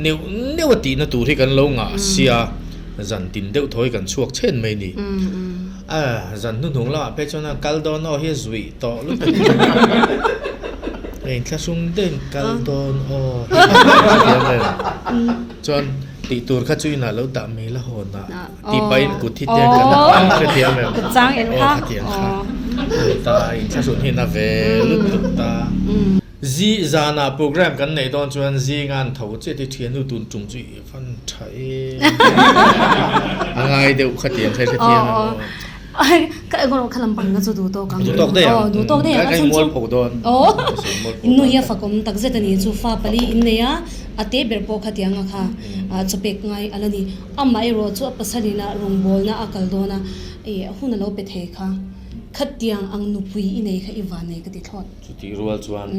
Neuh neuh a tihna tur hi kan lo ngah sia, zan tin deuh thawi kan chhuak chhen mai ni. A, zan hnuhnung lamah phei chuan a kal dawn aw hi a zuih tawh lutuk. Hei thlahrung deuhin kal dawn aw hi a ti em em. Chuan tih tur kha chu inah lo dah mai la hawn ah tih pahin kut hi te kan hrethiam em. Aw khatiang kha. Ta inthlahrun hi na ve lutuk ta. Zi zanah program kan neih dawn chuan zinga an tho chiah ti thiannu tun tum chu i van tha em a ngai deuh kha tiang kha hrethiam em aw. Ka engawh kha lam pang na chu duh tawk ang. Duh tawk daih ang. Duh tawk daih ang. Ka inmual pho dawn. Aw. Innu hi a fakawm tak zet a ni chu fa pali in nei a, a te ber pawh kha tiang a kha chawpek ngai a la ni. Amah erawh chu a pasal ina rawngbawlna a kal dawn a, hun a lo pe thei kha. Khatiang ang nupui i nei kha i van nei ka ti thlawt. Chutih rual chuan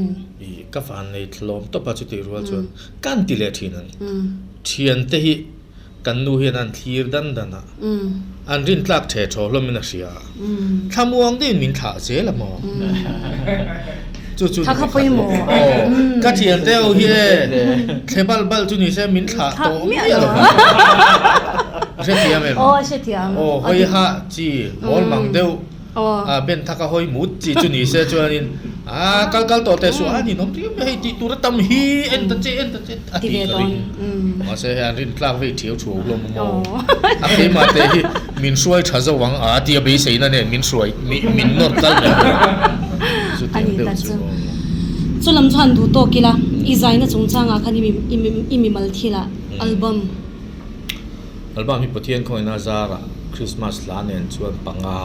i ka van nei thlawm tawp a, chutih rual chuan kan ti leh thin ang. Thiante hi kan nu hian an thlir dan dan a, an rintlak the thaw hlawmin a hria a, thlamuang deuhin min thlah zel a maw? Chu chu Thla kha pawimawh. Aw, ka thiante ho hi e, thle bal bal chu ni se min thlah tawh miah lo vang. Hrethiam em? Aw, hrethiam. Aw, hawi hah chi, mawl mang deuh. A ben thak a hawi mut chi chu ni se chuanin a kal kal tawh teh suh a ninawm riau mai hei tih tur a tam hi en ta che en ta che a tih ka ring mahse hei an rin tlak vei thiau thuau hlawm a maw a keimah te hi min hruai tha zo ang a tia beiseina nen min hruai min nawr kal mai mai chu tiang deuh chu chu lam chuan duh tawk ila i zaina chungchangah khan i mimal thilah album Album hi Pathian khawngin a zarah Christmas hla nen chuan panga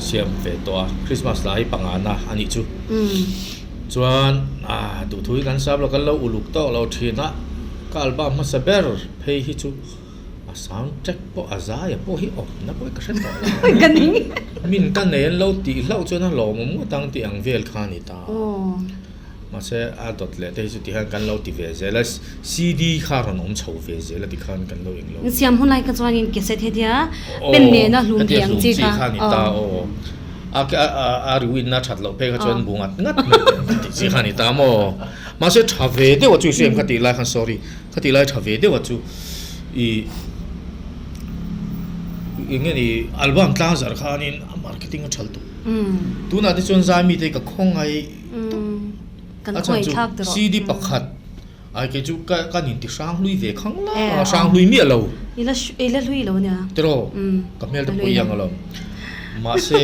siam ve tawh a, Christmas hla hi panga na a nih chu. Chuan duhthu hi kan sap lo, kan lo uluk tawk lo thin a, ka album hmasa ber phei hi chu a sound track pawh a zaia pawh hi awmna pawh hi ka hre tawh lo. Min ka nei an lo tih hlauh chuan a lawmawm ngawt ang tih ang vel kha a ni ta. Mahse a dawt leh te hi chu tihian kan lo ti ve zel a, CD kha rawn awm chho ve zel a tikhan kan lo englo. Siam hun lai kha chuanin cassette hetia pen nena hlum thei ang chi kha. Hetia hlum chi kha ni ta aw. A a rewind na that loh phei kha chuan bu ngat ngat mai tih chi kha ni ta maw. Mahse tha ve deuh a chu i hriam kha tih lai khan sorry kha tih lai tha ve deuh a chu i eng nge ni album tlang zarh khanin a marketing a tha lutuk. Tunah te chuan zai mite ka khawngaih Kan A chhan chu khawi thlak tawh. CD pakhat ai kei chu ka kan inti hrang hlui ve khang la a hrang hlui miah lo. I la i la hlui lo nia. Tiraw ka hmel te pawh i ang alawm. Mahse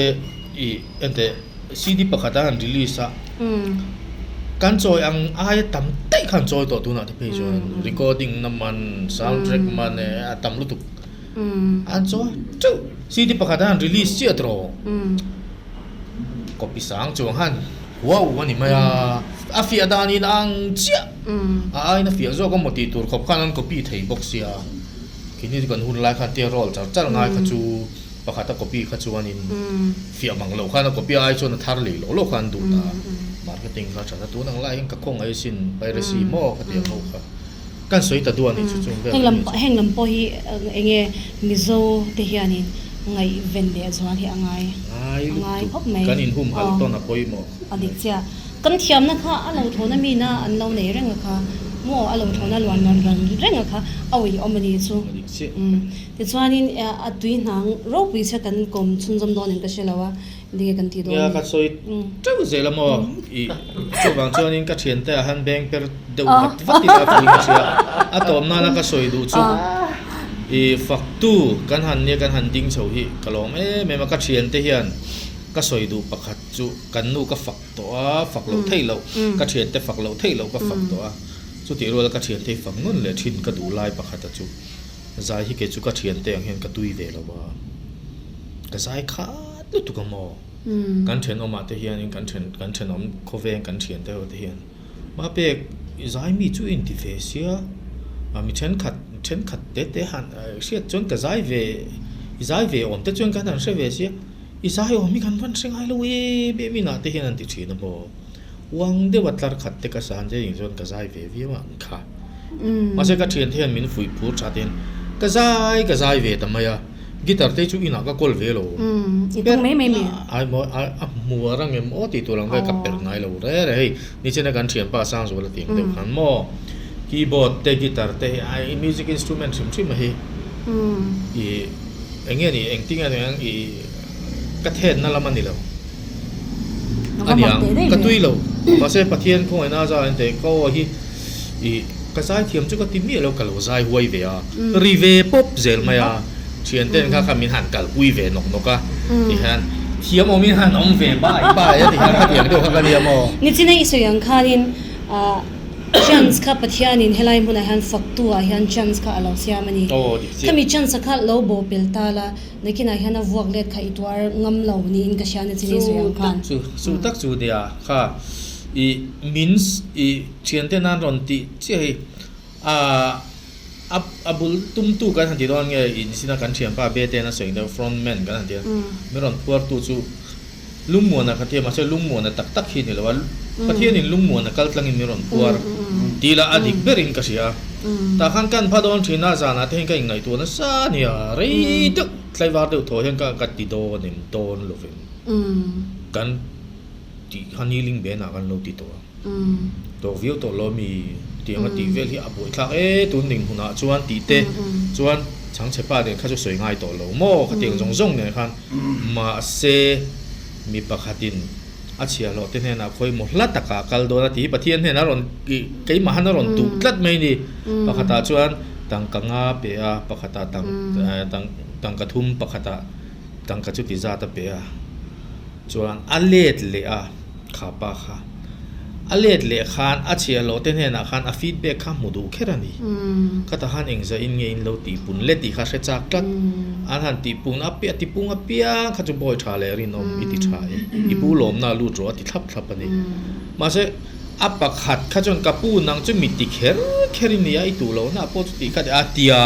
i enteh CD pakhat a han release a kan chawi ang aia tam daih kha an chawi tawh tunah te phei chuan recording na man sound track man e a tam lutuk an chawi teuh CD pakhat a han release chiah tiraw. Copy sang chuang han wow a ni mai a, a fiah danin a ang chiah, a aiin a fiah zawk a maw tih tur khawp khan an copy thei bawk sia, khini chu kan hun lai khan tia roll char char ngai kha chu pakhat a copy kha chuanin fiah mang loh khan a copy ai chuan a thar lei loh loh kha an duh ta, marketing kha a that a, tun ang lai hian ka khawngaih sin piracy maw ka ti ang ho kha. Kan sawi ta duh a nih chu chung vel Heng lam a nih chu. Heng lam pawh hi eng nge Mizo te hianin ngaihven leh zual hi a ngai Ngai a ngai lutuk khawp mai. Kan inhumhalh Aw tawn a pawimawh a khawp dik mai. chiah. Kan thiamna kha a lo thlawna mina an lo nei reng a kha maw a lo thlawna luan luan luan reng a kha a uiawm a nih chu. A dik chiah. Umm tichuanin a tui hnang ropui che kan kawm chhunzawm dawn em ka hre lo a. Enge kan tih dawn? Nia ka sawi teuh zel a maw? Ih chuvang chuanin ka thiante ah han beng per deuh vat vat ila ka ring hria. A tawp nana ka sawi duh chu ih faktu kan han nia kan han ding chho hi ka lawm em em a ka thiante hian ka sawi duh pakhat chu kan nu ka fak tawh a fak loh theih loh ka thiante fak loh theih loh ka fak tawh a chutih ruala ka thiante hi fak nawn leh thin ka duh lai pakhat a chu Zai hi kei chu ka thiante ang hian ka tui ve lo a, ka zai khat lutuk a maw? Kan thenawmah te hianin kan then kan thenawm khawveng kan thiante ho te hian Mapek i zai mi chu inti ve sia, mi thenkhat thenkhat te te han hriat chuan ka zai ve i zai ve awm te chuan kan han hre ve sia, i zai awm hi kan van hre ngai lo em em inah te hian an ti thin a maw? Uang deuha tlar khat te ka san zet in chuan ka zai ve viau a ang kha. Mahse ka thiante hian min fuih phur tha ten ka zai ka zai ve ta mai a, guitar te chu inah ka kawl ve lo. I tung mai mai mi? Ai maw a hmu a rang em aw tih tur ang vel ka perh ngai lo re re hei nichina kan thianpa Sangzuala tih ang deuh khan maw keyboard te guitar te hi ai music instrument hrim hrim a hi i eng nge ni engtin nge ni ang i ka thenna lam a ni lo. A niang, ka tui lo. Mahse Pathian khawngaihna a zah en teh ka aw hi ih ka zai thiam chu ka ti miah lo, ka lo zai huai ve a, ri ve pawp zel mai a, thianten kha kha min han kalpui ve nawk nawk a, tihian thiam awmin han awm ve bai bai a tihian khatiang deuh kha ka nia maw. Nichina i sawi ang khanin ah chance kha Pathianin helai hmunah hian faktu ah hian chance kha a lo siam a ni. Khami chance a kha lo bawhpel ta la. Nakinah hian a vuak let kha i tuar ngam lo niin ka hria na chi nei sawi ang khan. Chu tak chu, chu tak chu nia kha i means i thiante nan rawn tih chiah hi a a bul tumtu kan han ti dawn nge in sina kan thianpa bete an a sawi deuh front man kan han ti a min rawn phuartu chu Lungmuana kha tia mahse lungmuana tak tak hi ni lo a, Pathianin lungmuana kal tlangin min rawn phuar tih lah a dik berin ka hria a. Tah khan kan pha dawn thin a, zanah te hian ka inngaihtuah nasa a nia, rei deuh tlaivar deuh thaw hian ka ka ti dawn em dawn lovin kan tih kha kneeling benah kan lo ti tawh a, tawk viau tawh lo mi tiang a tih vel hi a buaithlak e tun ding hunah chuan tih te chuan chhangchhe pa nen kha chu sawi ngai tawh lo maw khatiang zawng zawng nen khan Mahse, mi pakhatin a chhiahhlawhte hnenah khawimaw hla takah kal dawn a ti hi Pathian hnenah a rawn keimah han a rawn duh tlat mai a ni. Pakhatah chuan tangka nga pe a, pakhatah tangka thum, pakhatah tangka chuti zat a pe a. Chuan a let leh a, kha pa kha. A let leh khan a chhiahhlawhte hnenah khan a feedback kha hmu duh kher a ni. Khatah khan engzah-in nge in lo tihpun le tih kha hre chak tlat. An han tihpun a piah, tipung apiang kha chu bawi tha leh rinawm i ti tha e. I pu lawmna a lut rawh a ti thlap thlap a ni. Mahse, a pakhat kha chuan ka pu nang chu mi ti kher kher i nia, i tuh lohna pawh chu tih kha a ti a,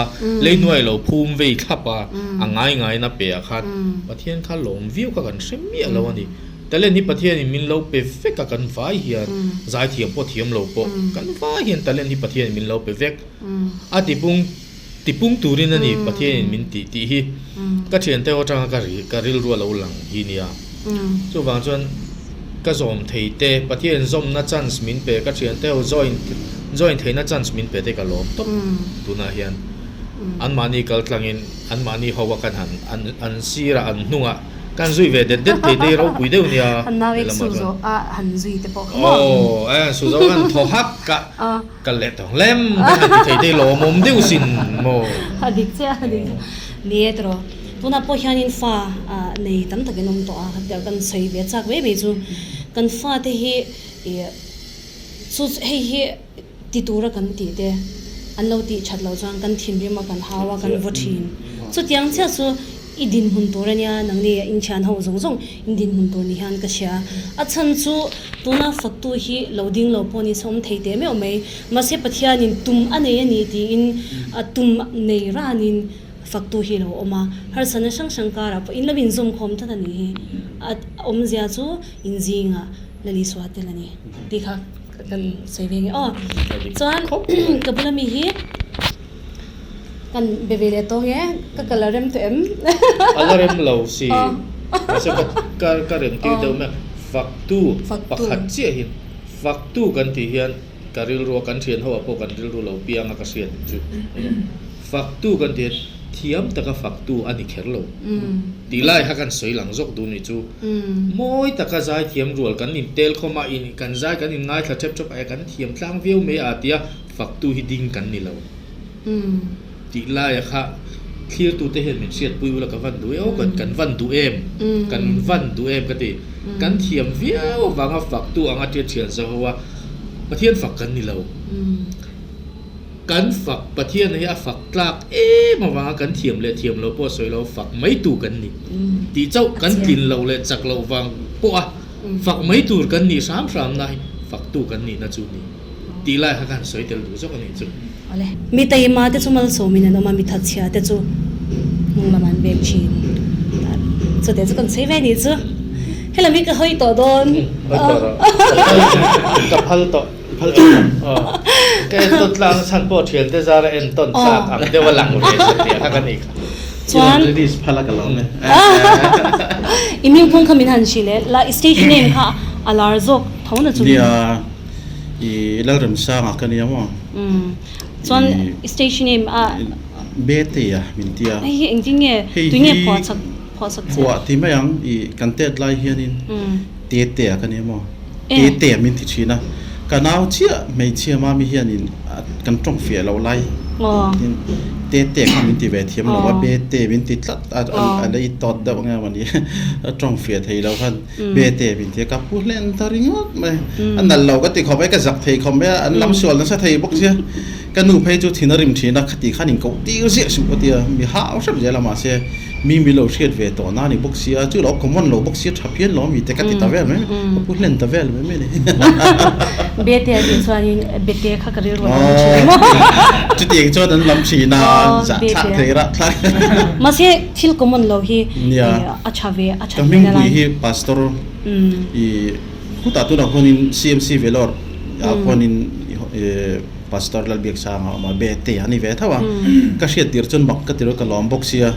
leinuai lo phum vei thlap a, a ngai ngaiin a pe ah khan Pathian kha lawm viau kha kan hre miah lo a ni. Talent hi Pathianin min lo pe vek a kan vai hian zaithiam pawh thiam lo pawh kan vai hian talent hi Pathianin min lo pe vek a tipung tipung turin a ni Pathianin min tih tih hi ka thiante ho atanga ka ri ka rilru a lo lang hi nia chuvang chuan ka zawm thei te Pathianin zawmna chance min pe ka thiante ho join join theihna chance min pe te ka lawm tawp tunah hian anmahni kal tlangin anmahni ho a kan han an an sirah an hnungah Kan zui ve det det thei te ropui deuh nia. An nau ek su zawh a han zui te pawh kha maw. Aw a han su zawh a han thaw hak a kal leh tawng lem te han ti thei te lawmawm deuh sin maw. A dik chiah a dik ni e tiraw. Tunah pawh hianin fa nei tam takin awm tawh a hetiang kan sawi ve chak mai mai chu kan fate hi ih chu hei hi ti tura kan tih te an lo tih that loh chuan kan thinrim a kan hau a kan vaw thin. Chutiang chiah chu i dinhmun tur a nia nangni inthian ho zawng zawng in dinhmun tur ni hian ka hria. A chhan chu tuna faktu hi lo ding lo pawh ni se awm thei teh meuh mai. Mahse Pathianin tum a nei a ni tiin a tum nei ranin faktu hi lo awm a. Harsatna hrang hrang karah pawh in lo inzawmkhawm tlat a nih hi. A awmzia chu inzingah Lalisua tel a ni tih kha. Kan sawi ve nge aw. Chuan ka bula mi hi kan be ve leh tawng e, ka kal a rem tawh em? A la rem lo si. Mahse ka ka ka rem tir deuh mai a, faktu pakhat chiah hi faktu kan tih hian ka rilru a kan thian ho ah pawh kan rilru lo piang a ka hriat chu. Faktu kan tih hian thiam taka faktu a ni kher lo. Tih lai kha kan sawi lang zawk duh ni chu. Mawi taka zaithiam rual kan intel khawm a, in kan zai kan inngaithla tep tep a, kan thiam tlang viau mai a tia faktu hi ding kan ni lo. Tih laia kha thlirtute hian min hriatpui ula ka van duh e aw, kan van duh em, kan van duh em ka ti. Kan thiam viau avanga faktu anga tia thian zaho a, Pathian fak kan ni lo. Kan fak Pathian hi a fak tlak em avanga kan thiam leh thiam lo pawh sawi lo fak mai tur kan ni tih chauh kan tlin loh leh chak loh vang pawha fak mai tur kan nih hram hram na hi faktu kan nihna chu ni tih lai kha ka han sawi tel duh zawk a nih chu. Awle. Mi taima te chu malsawmin an awm a, mi thatchhia te chu hnung lam an bek thin. Chuteh chu kan sawi ve nih chu. Helam hi ka hawi tawh dawn. Hawi tawh rawh. Ka phal tawh. Ka entawn tlak na chhan pawh thiante zara entawn tlak ang deuh a lang ve satliah kha ka nih kha. Chuan Release phal a ka lo ne. I mingphung kha min han hrilh e, la i stage name kha a lar zawk tho na chu. Nia, i Lalremsanga ka nia maw. Chuan i stage name a. Bete a min ti a. Hei hi engtin nge tui nge phuah chak phuah sak che. Phuah ti mai ang i kan tet lai hianin Tete a ka nia maw. Tete a min ti thin a. Ka nau chiah hmeichhia mami hianin kan tawng fiah loh lai tin Tete kha min ti ve thiam lo a Bete min ti tlat a a la i tawt deuh nge mawni a tawng fiah thei lo khan Bete min ti a ka pu hlen ta ringawt mai a nalh lo ka ti khawp mai ka zak thei khawp mai a an lam sual nasa thei bawk sia. Ka nu phei chu thin a rim thin a, khati khan in koh tir ziah suh ka ti a, mi hau hrep zel a mahse mi mi lo hriat ve tawh na ni bawk sia, chu lo common lo bawk sia tha phian lo mi te ka ti ta vel mai mai, ka pu hlen ta vel mai mai a ni. Bete a tih chuanin bete kha ka rilru a lo awm thin a. Chutiang chuan an lam thin a, zah thlak thei rah thlak. Mahse thil common lo hi a tha ve, a tha Ka hmingpui hi Pastor i khutah tunah khuanin CMC Vellore ah khuanin Pastor Lalbiaksanga a awm a, Bete a ni ve tho a, ka hriat tir chuan mak ka ti rawh ka lawm bawk sia,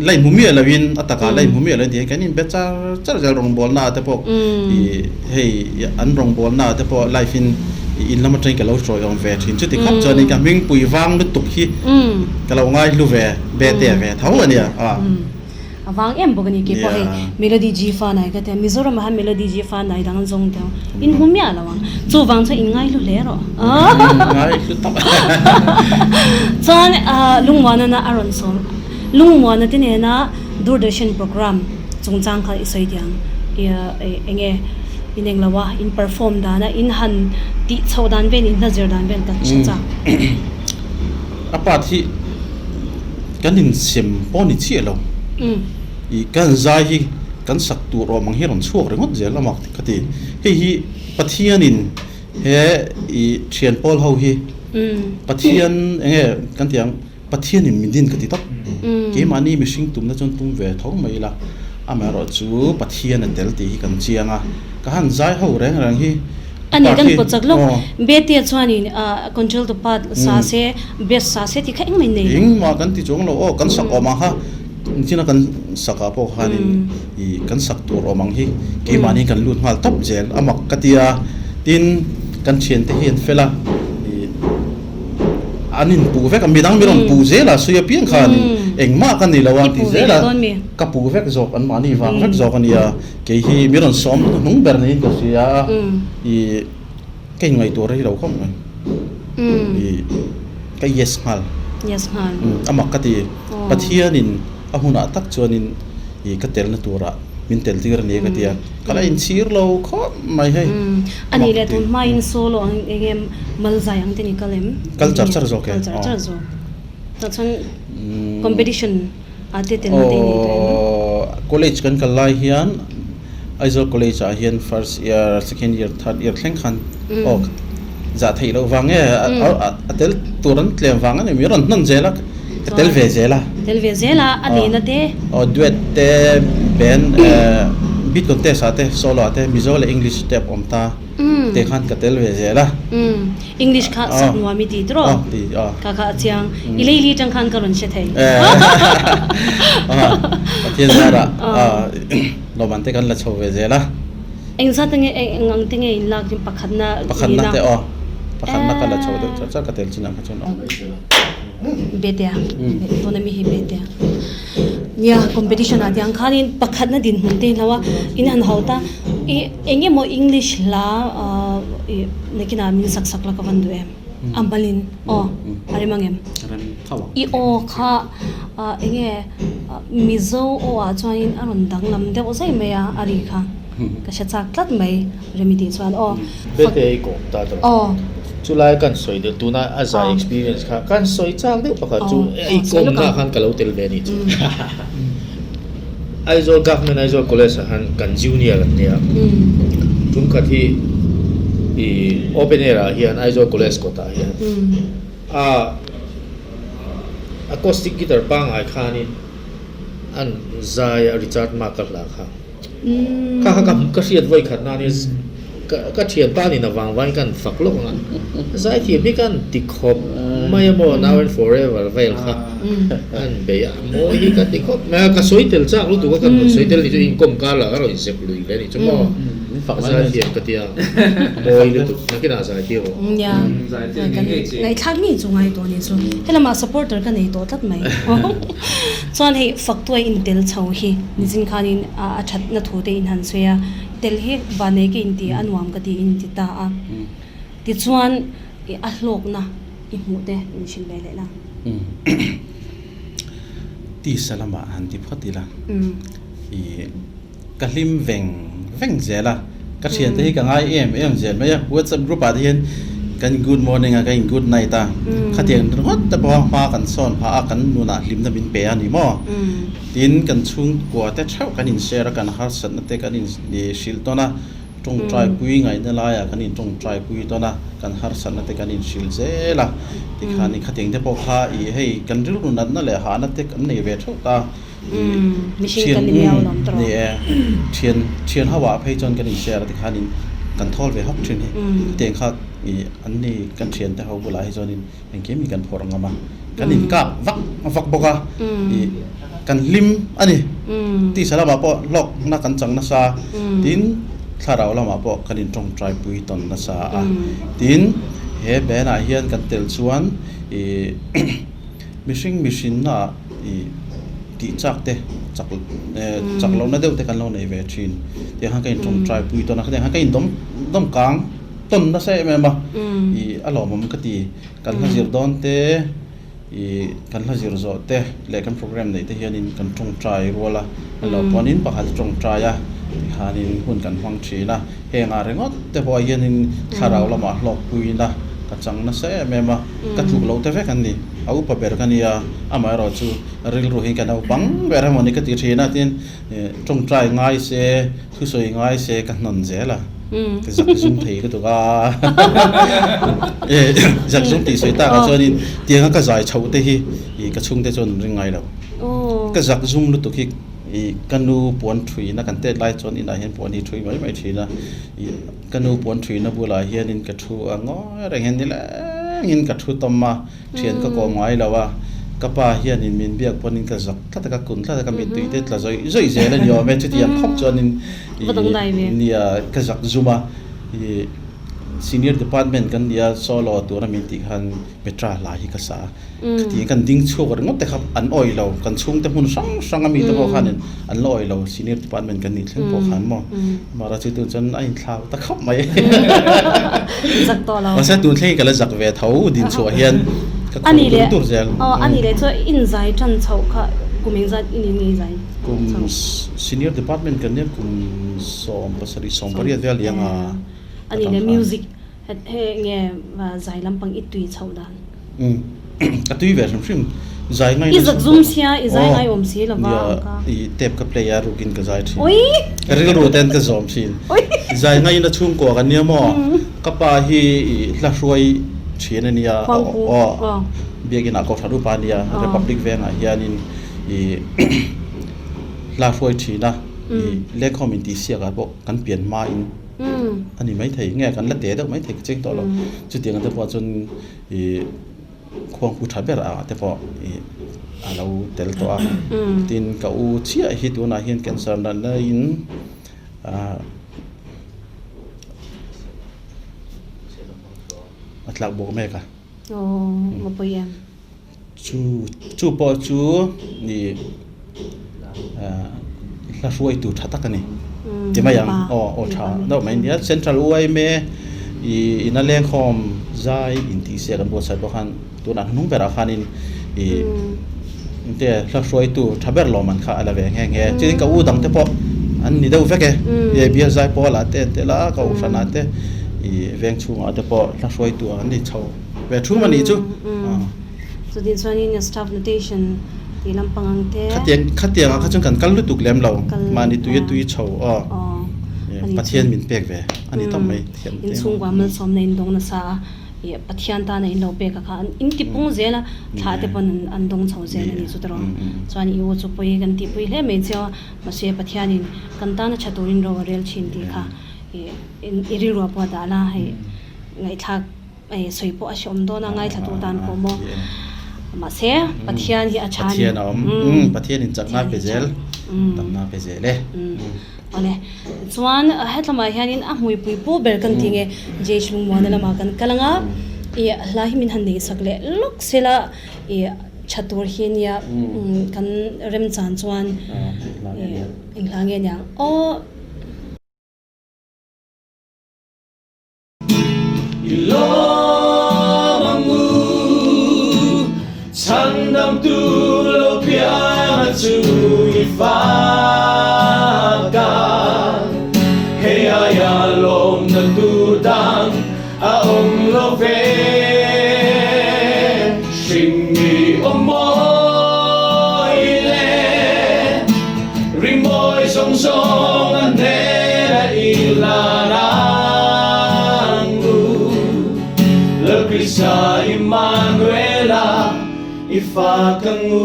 la inhmu miah loin a takah la inhmu miah loin tihian kan inbe char char zel rawngbawlna ah te pawh ih hei an rawngbawlna ah te pawh live in in lam atangin ka lo hruai awm ve thin chuti khawp chuanin ka hmingpui vang lutuk hi ka lo ngaihlu ve Bete a ve tho a nia. A vang em bawk a ni kei pawh hei Melody G fa nai ka tia Mizoram ah hian Melody G fa nai dang an zawng deuh in hmu miah lo ang chuvang chuan in ngai hlu hle rawh ngai hlu tak chuan Lungmuana na a rawn sawm Lungmuana te nena Doordarshan program chungchang kha i sawi diang enge in eng lo a in perform dan a in han tih chhoh dan vel in hla zir dan vel ka hre chak. A part hi kan insem pawh ni chiah lo. Ih kan zai hi kan sak tur awm ang hi rawn chhuak ringawt zel a mak ka ti. Hei hi Pathianin he ih thian pawl ho hi Pathian eng nge kan tih ang Pathianin min din ka ti tawp. Keimahni mihring tumna chuan tum ve tho mai ila amaherawh chu Pathian a tel tih hi kan chiang a. Ka han zai ho reng reng hi A ni kan pawt chak lawk. Bete chuanin control to part sa se, best sa se tih kha engmah in nei lo. Engmah kan ti chuang lo aw, kan sak awm ang kha nichina kan sak ah pawh khanin ih kan sak tur awm ang hi keimahni kan lut nghal tawp zel a mak ka ti a, tin kan thiante hi an fel a ih an inpuh vek a, midang min rawn puh zel a sawi apiang khanin engmah ka ni lo a ti zel a, ka puh vek zawk anmahni vang vek zawk a nia. Kei hi mi rawn sawm hnung ber niin ka hria a, i ka inngaihtuah rei lo khawp mai. I ka yes nghal. Yes nghal. A mak ka ti. Pathianin a hunah tak chuanin i ka telna turah min tel tir a ni ka ti a. Ka la inchhir lo khawp mai hei. A nih leh tun hmain solo ang eng nge malzai ang te ni kal em? Kal char char zawk e. Kal char char zawk. Tah chuan competition. A te tel na te nei tawh em? Aw, college kan kal lai hian Aizawl college ah hian first year, second year, third year thleng khan aw zah theih loh vang nge a tel tur an tlem vang a ni mi rawn hnawn zel a ka tel ve zel a. Tel ve zel a, a nihna te? Aw duet te band beat contest ah te solo ah te Mizo leh English te a awm ta. Te khan ka tel ve zel a. Umm English kha sak nuam i ti tiraw? Aw ti aw. Kha kha a chiang. I leili atang khan ka rawn hre thei. Pathian zarah lawmman te kan la chho ve zel a. Eng zat nge eng ang te nge in lak hi pakhatna nihna? Pakhatna te aw. Pakhatna ka la chho deuh char char ka tel chinah kha chuan aw. Betea tuna mi hi Betea nia competition ah tiang khanin pakhatna dinhmun te hlo a in han hau ta i eng emaw English hla ah ih nakinah min sak sak la ka van duh em a malin aw a rem ang em i aw kha ah eng nge Mizo aw ah chuanin a rawn danglam deuh zai mai a a ri kha ka hre chak tlat mai remi tih chuan aw. Bete i kawm ta tawh. Aw. Chulai kan sawi deuh tuna a zai experience kha kan sawi chak deuh pakhat chu i kawmna khan ka lo tel ve a nih chu. Aizawl Government Aizawl College ah khan kan junior an nia. Tum khat hi i open air ah hian Aizawl College kawtah hian a acoustic guitar pangngai khanin an zai a Richard Mark a hla kha. Kha kha ka hriat vawi khat na nia ka thian pa nin avang vangin kan fak lawk ang a, zaithiam hi kan ti khawp mai a maw now and forever vel kha an bei a mawi hi ka ti khawp mai a, ka sawi tel chak lutuk a kan rawn sawi tel ni chu inkhawm kar lah ka rawn zep lui ve a nih chu maw zaithiam ka tia mawi lutuk nakinah zaitir rawh. Nia ngaihthlak ngei chu ngai tawh a nih chu helamah supporter ka nei tawh tlat mai. Chuan hei faktuai intel chho hi nichin khanin a thatna thu te in han sawi a, tel hi vanei ka inti a nuam ka ti in ti ta a. Tichuan a hlawkna i hmuh te in hrilh ve leh la. Tisa lamah han ti phawt ila i ka hlim veng veng zel a, ka thiante hi ka ngai em em zel mai a, WhatsApp group ah te hian kan good morning a kan in good night a, khatiang ringawt te pawh hma kan sawn phah a, kan nunah hlimna min pe a ni maw? Tin, kan chhungkua te theuh kan in share a, kan harsatna te kan in hrilh tawn a, tawngtai pui ngaihna laiah kan in tawngtai pui tawn a, kan harsatna te kan in hrilh zel a, tikhan i khatiang te pawh kha i hei kan rilru natna leh hahna te kan nei ve theuh ta. Mihring kan ni miau lawm tawh. Ni e, thian thian ho ah phei chuan kan in share a tikhanin kan thawl ve hawk thin hi. Hetiang kha ih an ni kan thian te ho bulah hi chuanin engkim hi kan phawrh ngam a, kan in kap vak vak bawk a, ih kan hlim a ni. Tisa lamah pawh hlawkna kan chang nasa, tin thlarau lamah pawh kan in tawngtai pui tawn nasa a, tin he band ah hian kan tel chuan ih Mihring mihrinna ah i tih chak te chak chak lohna deuh te kan lo nei ve thin. Tiang khan ka in tawngtai pui tawn a, khatiang khan ka in dawm dawm kang tawn nasa em em a, i a lawmawm ka ti. Kan hla zir dawn te, i kan hla zir zawh te leh kan program neih te hianin kan tawngtai rual a, a lo pawnin pakhat a tawngtai a, tikhanin hun kan hmang thin a. Hengah ringawt te pawh hianin thlarau lamah hlawkpuina ka chang nasa em em a, ka tluk loh te vek an ni. A upa ber ka nia, amaherawh chu rilru hi ka naupang ber emaw ni ka ti thin a, tin tawngtai ngai se, thusawi ngai se ka hnawn zel a, ka zak zum thei lutuk a, zak zum tih sawi takah chuanin tianga ka zai chhoh te hi ka chhungte chuan an ring ngai lo, ka zak zum lutuk hi ka nu puan thuina kan tet lai chuan inah hian puan hi thui mai mai thin a, ka nu puan thuina bulah hianin ka thu a ngawi reng hian nilengin ka thu tawm a. Thian ka kawm ngai lo a, ka pa hianin min biak pawnin ka zak tlat a, ka kun tlat a, ka mittui te tla zawih zawih zel a ni awm e, chutiang khawp chuanin ih nia ka zak zum a, ih senior department kan nia solo tura min tih khan Petra hla hi ka sa a, khatiang kan ding chhuak ringawt te kha an awih lo, kan chhungte hmun hrang hrang a mite pawh khanin an la awih lo senior department kan nih thleng pawh khan maw, amaherawhchu chu tun chuan a inthlau ta khawp mai. Zak tawh lo. Mahse tun thleng hi ka la zak ve tho din chhuah hian ka khur dur dur zel. Aw a ni leh chuan in zai tan chhoh kha kum engzat in in ngei zai Kum senior department kan nia kum 18 18 vel iang a. A ni leh music he nge zai lampang i tui chhoh dan. Umm ka tui ve hrim hrim zai ngai I zak zum sia i zai ngai awm si lova ang ka. I tape ka play a rukin ka zai thin. Ka rilru ten ka zawm thin. Zai ngai in a chhungkua kan nia maw ka pa hi i hla hruai thin a nia aw biakin ah Kohhran upa a nia Republic vengah hianin i hla hruai thin a i lengkhawm intihsiakah pawh kan pian hmain. a ni maithei nge kan la te deuh maithei ka cheng tawh lo chutiang te pawh chuan ih khuangpu tha ber ah te pawh ih a lo tel tawh a tin ka u chiah hi tunah hian cancer natna in ah a tlak bawk mek a. Chu chu pawh chu ih hla hruaitu tha tak a ni ti mai ang aw aw tha deuh mai nia central yma ih ina lengkhawm zai intihsiak an buatsaih pawh khan tunah hnung berah khanin ih engte hla hruaitu tha ber lawm an kha a la ve nghe nghe chutin ka u dang te pawh an ni deuh vek e ih bial zai pawlah te an tel a ka uhhranah te ih veng chhungah te pawh hla hruaitu an ni chho. Ve thum a nih chu. Chutin chuanin staff notation tih lampang ang te. Khatiang khatiang ah kha chuan kan kal lutuk lem lo. Mahni tui a tui chho aw. Pathian min pek ve a ni tawp mai. Inchhungkua malsawmna in dawng nasa a, Pathian tana in lo pek a kha an in ti pung zel a, thlah te pawn an dawng chho zel a ni chu tawrh. Chuan i u chu pawi kan tihpui hle mai cheu a, mahse Pathianin kan tana tha turin ro a rel thin tih kha i rilruah pawh a dah la hei ngaihthlak. Ei sawi pawh a hreawm dawn a, ngaithlatu tan pawh maw. Mahse, Pathian hi a tha a ni. Pathian a awm. Umm, Pathian in chakna pe zel, damna pe zel e. Awle. Chuan hetlamah hianin a hmuipui pu ber kan ti nge, JH Lungmuana lamah kan kal ang a, i hla hi min han neihsak leh lawk sela i tha tur hi nia kan remchan chuan eng hla nge niang aw. I lawm ang u, chhandamtu lo piang a chu i fak a, hei aia lawmna tur dang a awm lo ve. Hringmi aw mawi le ringmawi zawng zawng a hnena i lan ang u. Lalkrista Immanuela i fak ang u.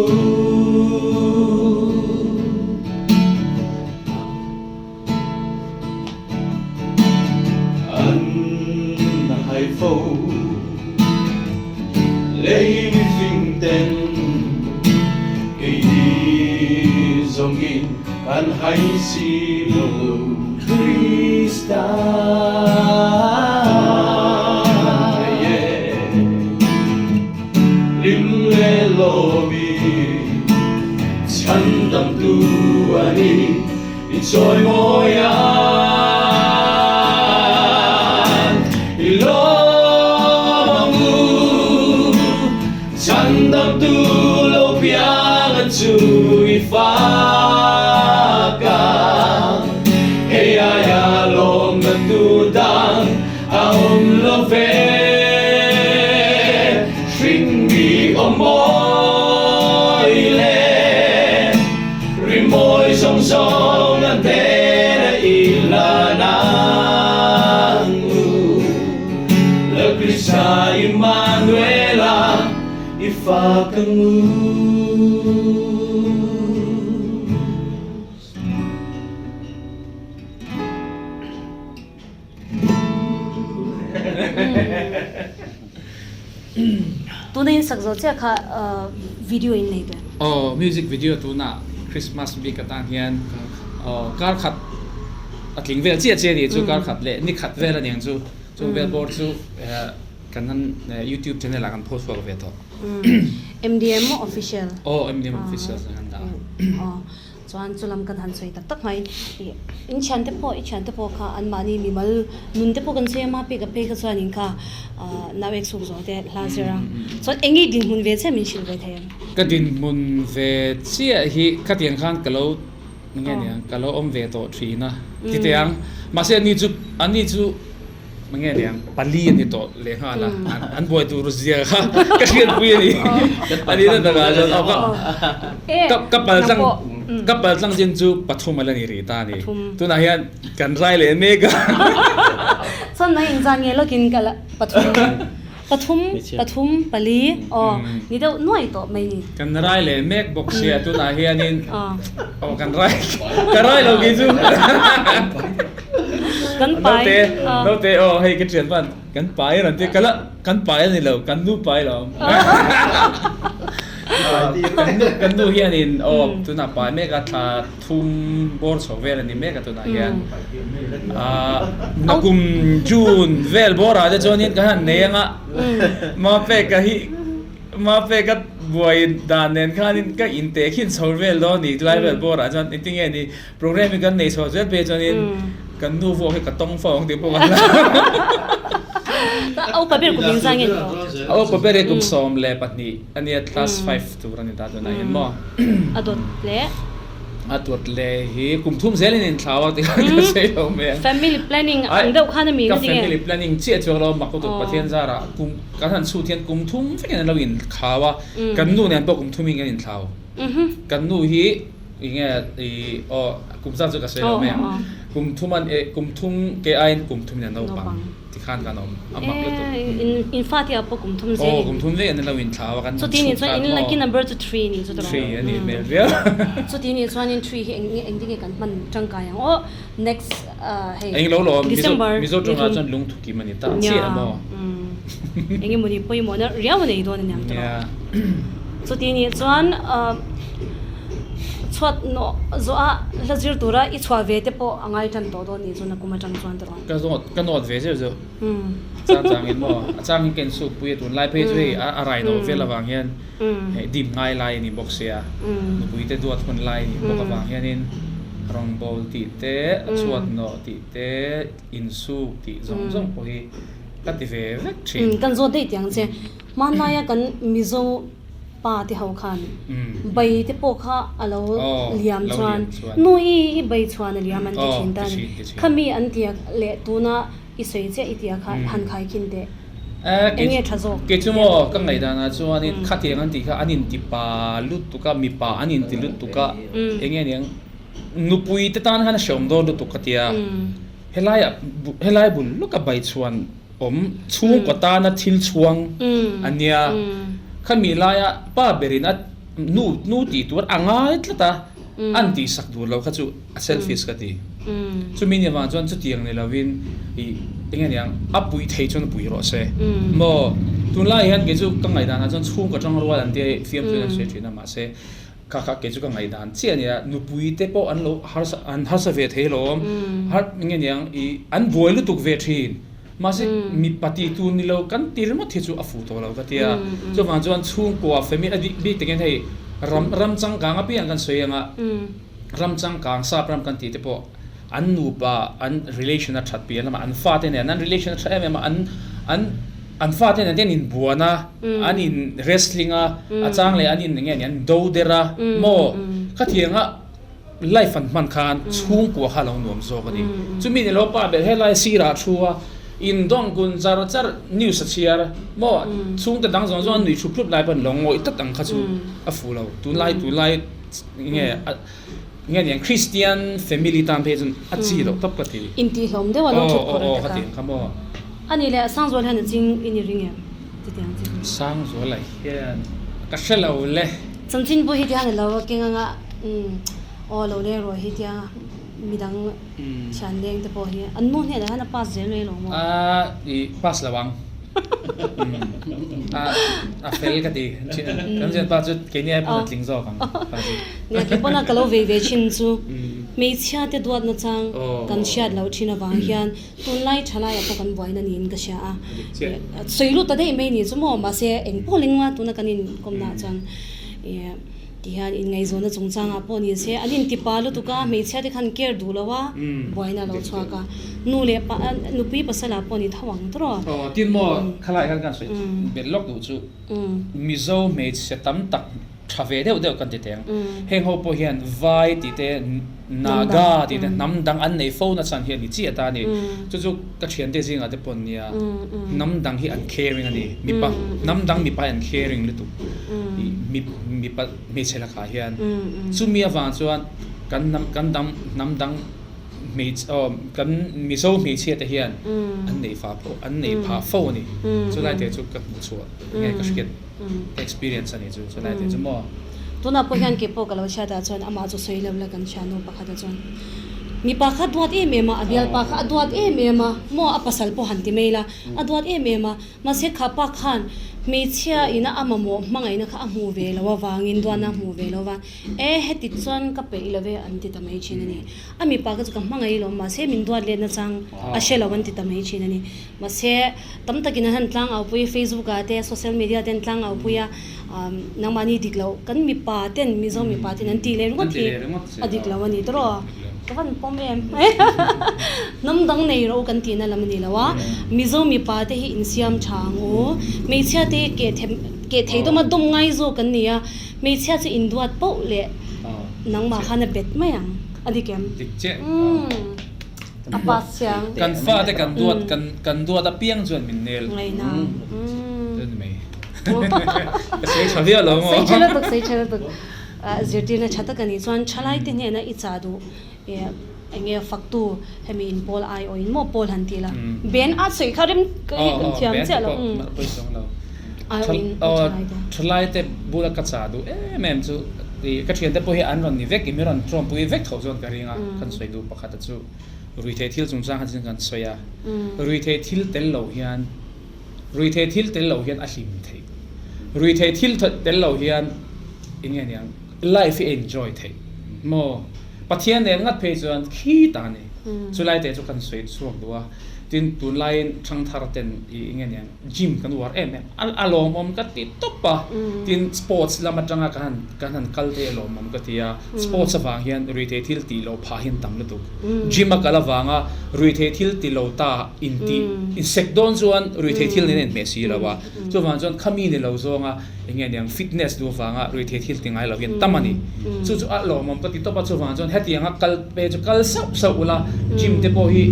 An hai fo lei mifing ten keini zawngin kan hai si lo Krista Lim le lawmi chhandamtu a ni. I chawi mawi an i lawm ang u, chhandamtu lo piang an chu i fak ang, hei aia lawmna tur dang a awm lo ve, hringmi aw mawi le. Rimawi zawng zawng a hnena i lan ang u. Lalkrista Immanuela i fak ang u. Tuna in sak zo chiah kha video in nei tawh em? Aw, music video tuna Christmas bik atan hian aw kar khat a tling vel chiah chiah a nih chu kar khat leh ni khat vel a niang chu chung vel bawr chu kan han youtube channel ah kan post chhuak ve tawh. MDM official. Aw MDM official kan han dah a. Aw. Chuan chu lam kan han sawi tak tak mai. Ih in thiante pawh i thiante pawh kha anmahni mimal nun te pawh kan sawi a ma pek a phei kha chuanin kha ah nau ek chhuk zawh te hla zir a. Chuan eng nge dinhmun ve chiah min hrilh ve thei ang? Ka dinhmun ve chiah hi khatiang khan ka lo nge niang ka lo awm ve tawh thin a ti teh ang. Mahse ani chu ani chu Nge niang pali an ni tawh leh nghal a, an buai tur zia kha ka hriatpui a ni. A ni na takah chuan aw ka ka pal tlang ka pal tlang chin chu pathum a la ni rih ta a ni. Tunah hian kan rai leh mek a. Chuan nang inzan nge lawkin ka la pathum pathum pathum pali aw ni deuh nuai tawh mai ni. Kan rai leh mek bawk sia tunah hianin aw kan rai ka rai lo kei chu. Kan pai. Naute, naute aw hei ka thian pan kan pai a rawn ti a, kan pai a ni lo, kan nu pai lo. Kan nu hianin aw tunah pai mek a thla thum bawr chho vel a ni mek a tunah hian. Nakum June vel bawrah te chuanin kan han nei anga Mapeka hi Mapeka buai dan nen khanin ka inteh khin chho vel dawn a ni tlai vel bawrah chuan engtinge ni Program hi kan nei chho zel pei chuanin kan nu vawk hi ka tawng fo ang tih pawh kan la. A upa ber kum engzah nge ni aw? A upa ber hi kum 12 a nia, class 5 tur a ni ta tunah hian maw? A dawt leh? A dawt leh hi kum thum zelin a inthlau a tih kha ka sawi lo mai ang. Family planning ang deuh khan a mi Ka family planning chiah chuang lo mak lutuk Pathian zarah kum kan han chhut hian kum thum vekin an lo inthlau a, kan nu nen pawh kum thumin kan inthlau. Kan nu hi Enge i aw kum zat chu ka sawi lo mai ang. Kum thum an e kum thum ke aiin kum thum in an naupang ti khan kan awm a mak lutuk. In fa te ah pawh kum thum zel in. Aw kum thum zel in an lo in thlau a kan Chuti nih chuan in lucky number chu three nih chu tawh. Three a nih hmel viau. Chuti nih chuan in three hi eng eng nge kan hman tangkai ang aw next hei Eng lo lo December Mizo tawngah chuan lungthu kim a ni ta chiah a maw. Eng emaw ni pawimawhna riau a nei dawn a niang tawh. Chuti nih chuan chhuat nawh zawh a hla zir tura i chhuah ve te pawh a ngai tan tawh dawn nih chuan a kum atang chuan tawh. Ka zawt ka nawt ve zeuh zeuh a chang changin maw a changin ka insuk pui a tunlai phei chu hei a rai nawh vel avang hian hei dim ngai lai a ni bawk sia nupui te duat hun lai a nih bawk avang hianin rawngbawl tih te a chhuat nawh tih te insuk tih zawng zawng pawh hi ka ti ve vek thin. Kan zawt daih tiang che hmanlaia kan Mizo pa te ho khan bai te pawh kha a lo liam chuan nu i i bai chhuan a liam an ti thin ta a ni. Khami an tia leh tuna i sawi chiah i tia kha han khai khin teh. Eng nge tha zawk? Kei chu maw ka ngaihdanah chuanin khatiang an tih kha an inti pa lutuk a, mipa an inti lutuk a, eng nge niang nupui te tan khan a hreawm dawn lutuk ka tia. Helaiah helai bul lawka bai chhuan awm chhungkaw tana thil chhuang a nia. Khami laia pa berin a nu nu tih tur a ngai tlat a, an tihsak duh lo kha chu a selfish ka ti. Chumi ni avang chuan chutiang ni lovin ih eng nge niang a pui thei chuan a pui rawh se. Maw tunlai hian kei chu ka ngaihdanah chuan chhungkaw tang rual an tia fiamthu in an sawi thin a mahse Kha kha kei chu ka ngaihdan chiah a nia, nupui te pawh an lo harsa an harsa ve thei alawm, har nge niang ih an buai lutuk ve thin, mahse mipa tih tur ni lo kan ti ringawt hi chu a fuh tawh lo ka tia, chuvang chuan chhungkua family a bik bik takin hei ram ram changkang apiang kan sawi anga ram changkang sap ram kan tih te pawh an nupa an relation a that piah lamah an fate nen an relation a tha em em a an an An fate nen te an inbuan a, an in wrestling a, a chang leh an in eng nge ni an do der a maw? Khatianga life an hman khan chhungkua kha a lo nuam zawk a ni. Chumi ni lo pa ber helai sirah a thu a, indawng kun char char news a chhiar maw? Chhungte dang zawng zawng an nui thup thup lai pawh an lo ngawih tlat ang kha chu a fuh lo. Tunlai tunlai eng nge nge ni ang Christian family tan phei chuan a chi loh tawp ka ti. Intihhlawm deuh a lo thut khawr a ti ka. Aw aw khatiang kha maw. A nih leh Sangzuala hian a ching i ni ring em? Chutiang chu. Sangzuala hian ka hre lo le. Chanchin pawh hi tiang a lo a keng anga umm aw lo leng rawh hi tiang a midang thian leng te pawh hi an nu hnenah hian a pass zel mai lo maw? A i pass lo ang. Umm a fel ka ti. Kan zian pa chu keini ai pawn a tling zawk ang. Nia kei pawn a ka lo vei ve thin chu hmeichhia te duat nachang kan hriat loh thin avang hian Tunlai thalaiah pawh kan buaina niin ka hria a, sawi lut ta daih mai ni chu maw, mahse eng pawh leng a tuna kan inkawmnaah chuan ih tihian inngaihzawnna chungchangah pawh ni se an intipa lutuk a, hmeichhia te khan care duh lo a, buaina a lo chhuak a, nu leh pa nupui pasalah pawh ni tho ang tawh. Aw tin maw khalai khan kan sawi belh lawk duh chu Mizo hmeichhe tam tak tha ve deuh deuh kan ti teng. Heng ho pawh hian vai tih te, Naga tih te, hnam dang an nei fo na chhan hi a ni chiah ta a ni. Chu chu ka thiante zingah te pawh an nia, hnam dang hi an caring a ni. Mipa, hnam dang mipa hi an caring lutuk mipa hmeichhe lakah hian. Chumi avang chuan kan hnam kan dang hnam dang hmeichhe aw kan Mizo hmeichhia te hian an nei fa pawh an nei phah fo a ni. Chulai te chu ka hmuh chhuah nge ka hriat. Ka experience a ni chu chulai te chu maw. Tunah pawh hian kei pawh ka lo hriat ah chuan amah chu sawi lo la kan hria nu pakhat ah chuan Mipa kha a duat em em a, a bialpa kha a duat em em a, maw a pasal pawh han ti mai la, a duat em em a. Mahse kha pa khan hmeichhia ina a mamawh hmangaihna kha a hmuh ve loh avangin duatna a hmuh ve loh avang e heti chuan ka peih lo ve an ti ta mai thin a ni. A mipa kha chu ka hmangaih lo mahse min duat letna chang a hre lo an ti ta mai thin a ni. Mahse tam takin an han tlang au pui Facebook ah te social media te an tlang au pui a nangmahni dik loh kan mipa ten Mizo mipa ten an tih leh ringawt hi a dik lo a ni tawh ka van pawm em hnam dang nei rawh u kan tihna lam a ni lo a Mizo mipa te hi insiam tha ang u hmeichhia te hi keh them keh thei dawm a dawm ngai zawk kan ni a hmeichhia chu induat poh leh nangmah khan a bet mai ang a dik em Dik chiah a pass chiang Kan fate kan duat kan kan duat apiang chuan min nel ngaihna chu ni mai ka sawi tha viau lo maw sawi tha lutuk sawi tha lutuk Zirtirna tha tak a nih chuan thalaite hnena i chah duh eng nge faktu hemi in pawl ai awh in maw pawl han tih la Ben a sawi kha rem ka hi kan thiam chiah lo ai awh in thalaite. Thalaite bula ka chah duh em em chu ka thiante pawh hi an rawn ni vek i mi rawn tawmpui vek tho chuan ka ring a kan sawi duh pakhat a chu ruithei thil chungchang kha chin kan sawi a ruithei thil tel lo hian Ruithei thil tel lo hian a hlim theih. Ruithei thil tel lo hian eng nge niang life hi a enjoy theih maw? Pathian nen ngat phei chuan khi ta a ni. Chulai te chu kan sawi chhuak duh a. Tin, tunlaiin thangthar ten i eng nge niang gym kan uar em em a, a lawmawm ka ti tawp a. Tin, sports lam atanga ka han kan han kal te a lawmawm ka ti a. Sports avang hian ruithei thil tih loh phah hian tam lutuk. Gym a kal avanga ruithei thil ti lo ta intih insek dawn chuan ruithei thil nen a inhmeh si lo a. Chuvang chuan khami ni lo zawnga eng nge niang fitness duh avanga ruithei thil ti ngai lo hian tam a ni. Chu chu a lawmawm ka ti tawp a, chuvang chuan hetianga kal pe chu kal sauh sauh ula gym te pawh hi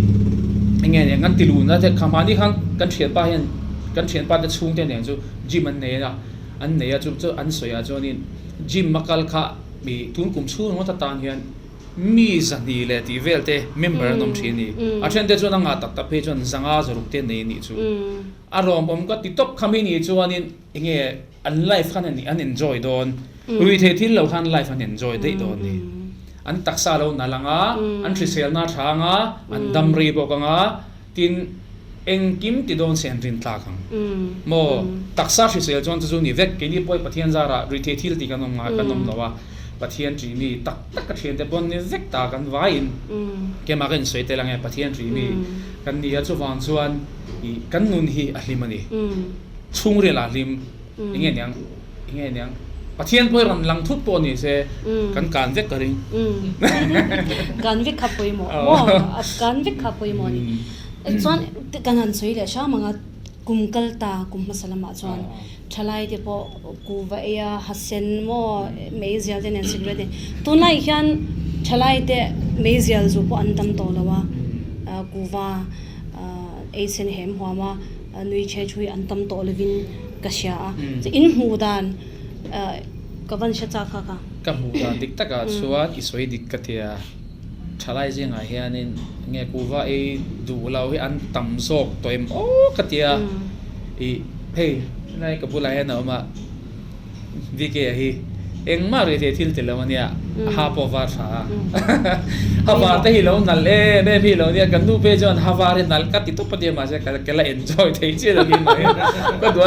eng nge niang kan ti luhna te kha mahni khan kan thianpa hian kan thianpa te chhungte nen chu gym an nei a an nei a chu chu an sawi ah chuanin gym a kal kha mi tun kum chhung ringawt atan hian Mi zahnih leh tih vel te member an awm thin a ni. A then te chuan a ngah tak tak phei chuan zanga zaruk te nei a nih chu. A rawmawm ka ti tawp khami nih chuanin enge an life khan an enjoy dawn. Ruihtheih thil lo khan life an enjoy daih dawn a ni. An taksa lo nalh ang a, an hriselna a tha ang a, an dam rei bawk ang a, tin engkim ti dawn se an rin tlak ang. Maw taksa hrisel chuan chu chu ni vek. Keini pawh hi Pathian zarah ruihtheih thil tih kan awm ngai kan awm lo a. Pathian ṭih mi tak tak ka ṭhiante pawn ni vek ta kan vaiin keimah ka insawi tel ang e Pathian ṭih mi kan ni a chuvang chuan ih kan nun hi a hlim a ni chhungril ah hlim eng nge niang eng nge niang Pathian pawh hi rawn lang thut pawh ni se kan kan vek ka ring kan vek kha pawimawh maw kan vek kha pawimawh a ni chuan kan han sawi leh hram ang a kum kal ta kum hmasa lamah chuan. Thalai te pawh kuhva ei a, hasen maw, meizial te nen cigarette nen. Tunlai hian thalai te meizial zu pawh an tam tawh lo a, kuhva ei sen hem huam a, nui chhe thu hi an tam tawh lovin ka hria a. In hmuh dan ka van hre chak kha ka. Ka hmuh dan dik takah chuan i sawi dik ka tia. Thalai zingah hianin nge kuhva ei duh lo hi an tam zawk tawh em aw ka tia ih hei helai ka bulah hian a awm a VK a hi engmah rih thei thil ti lo ania a ha pawh var tha a ha var te hi lo nalh em em hi lo nia kan nu phei chuan ha var hi nalh ka ti tawp a tia mahse ka la enjoy thei chiah lo hi ka duh a.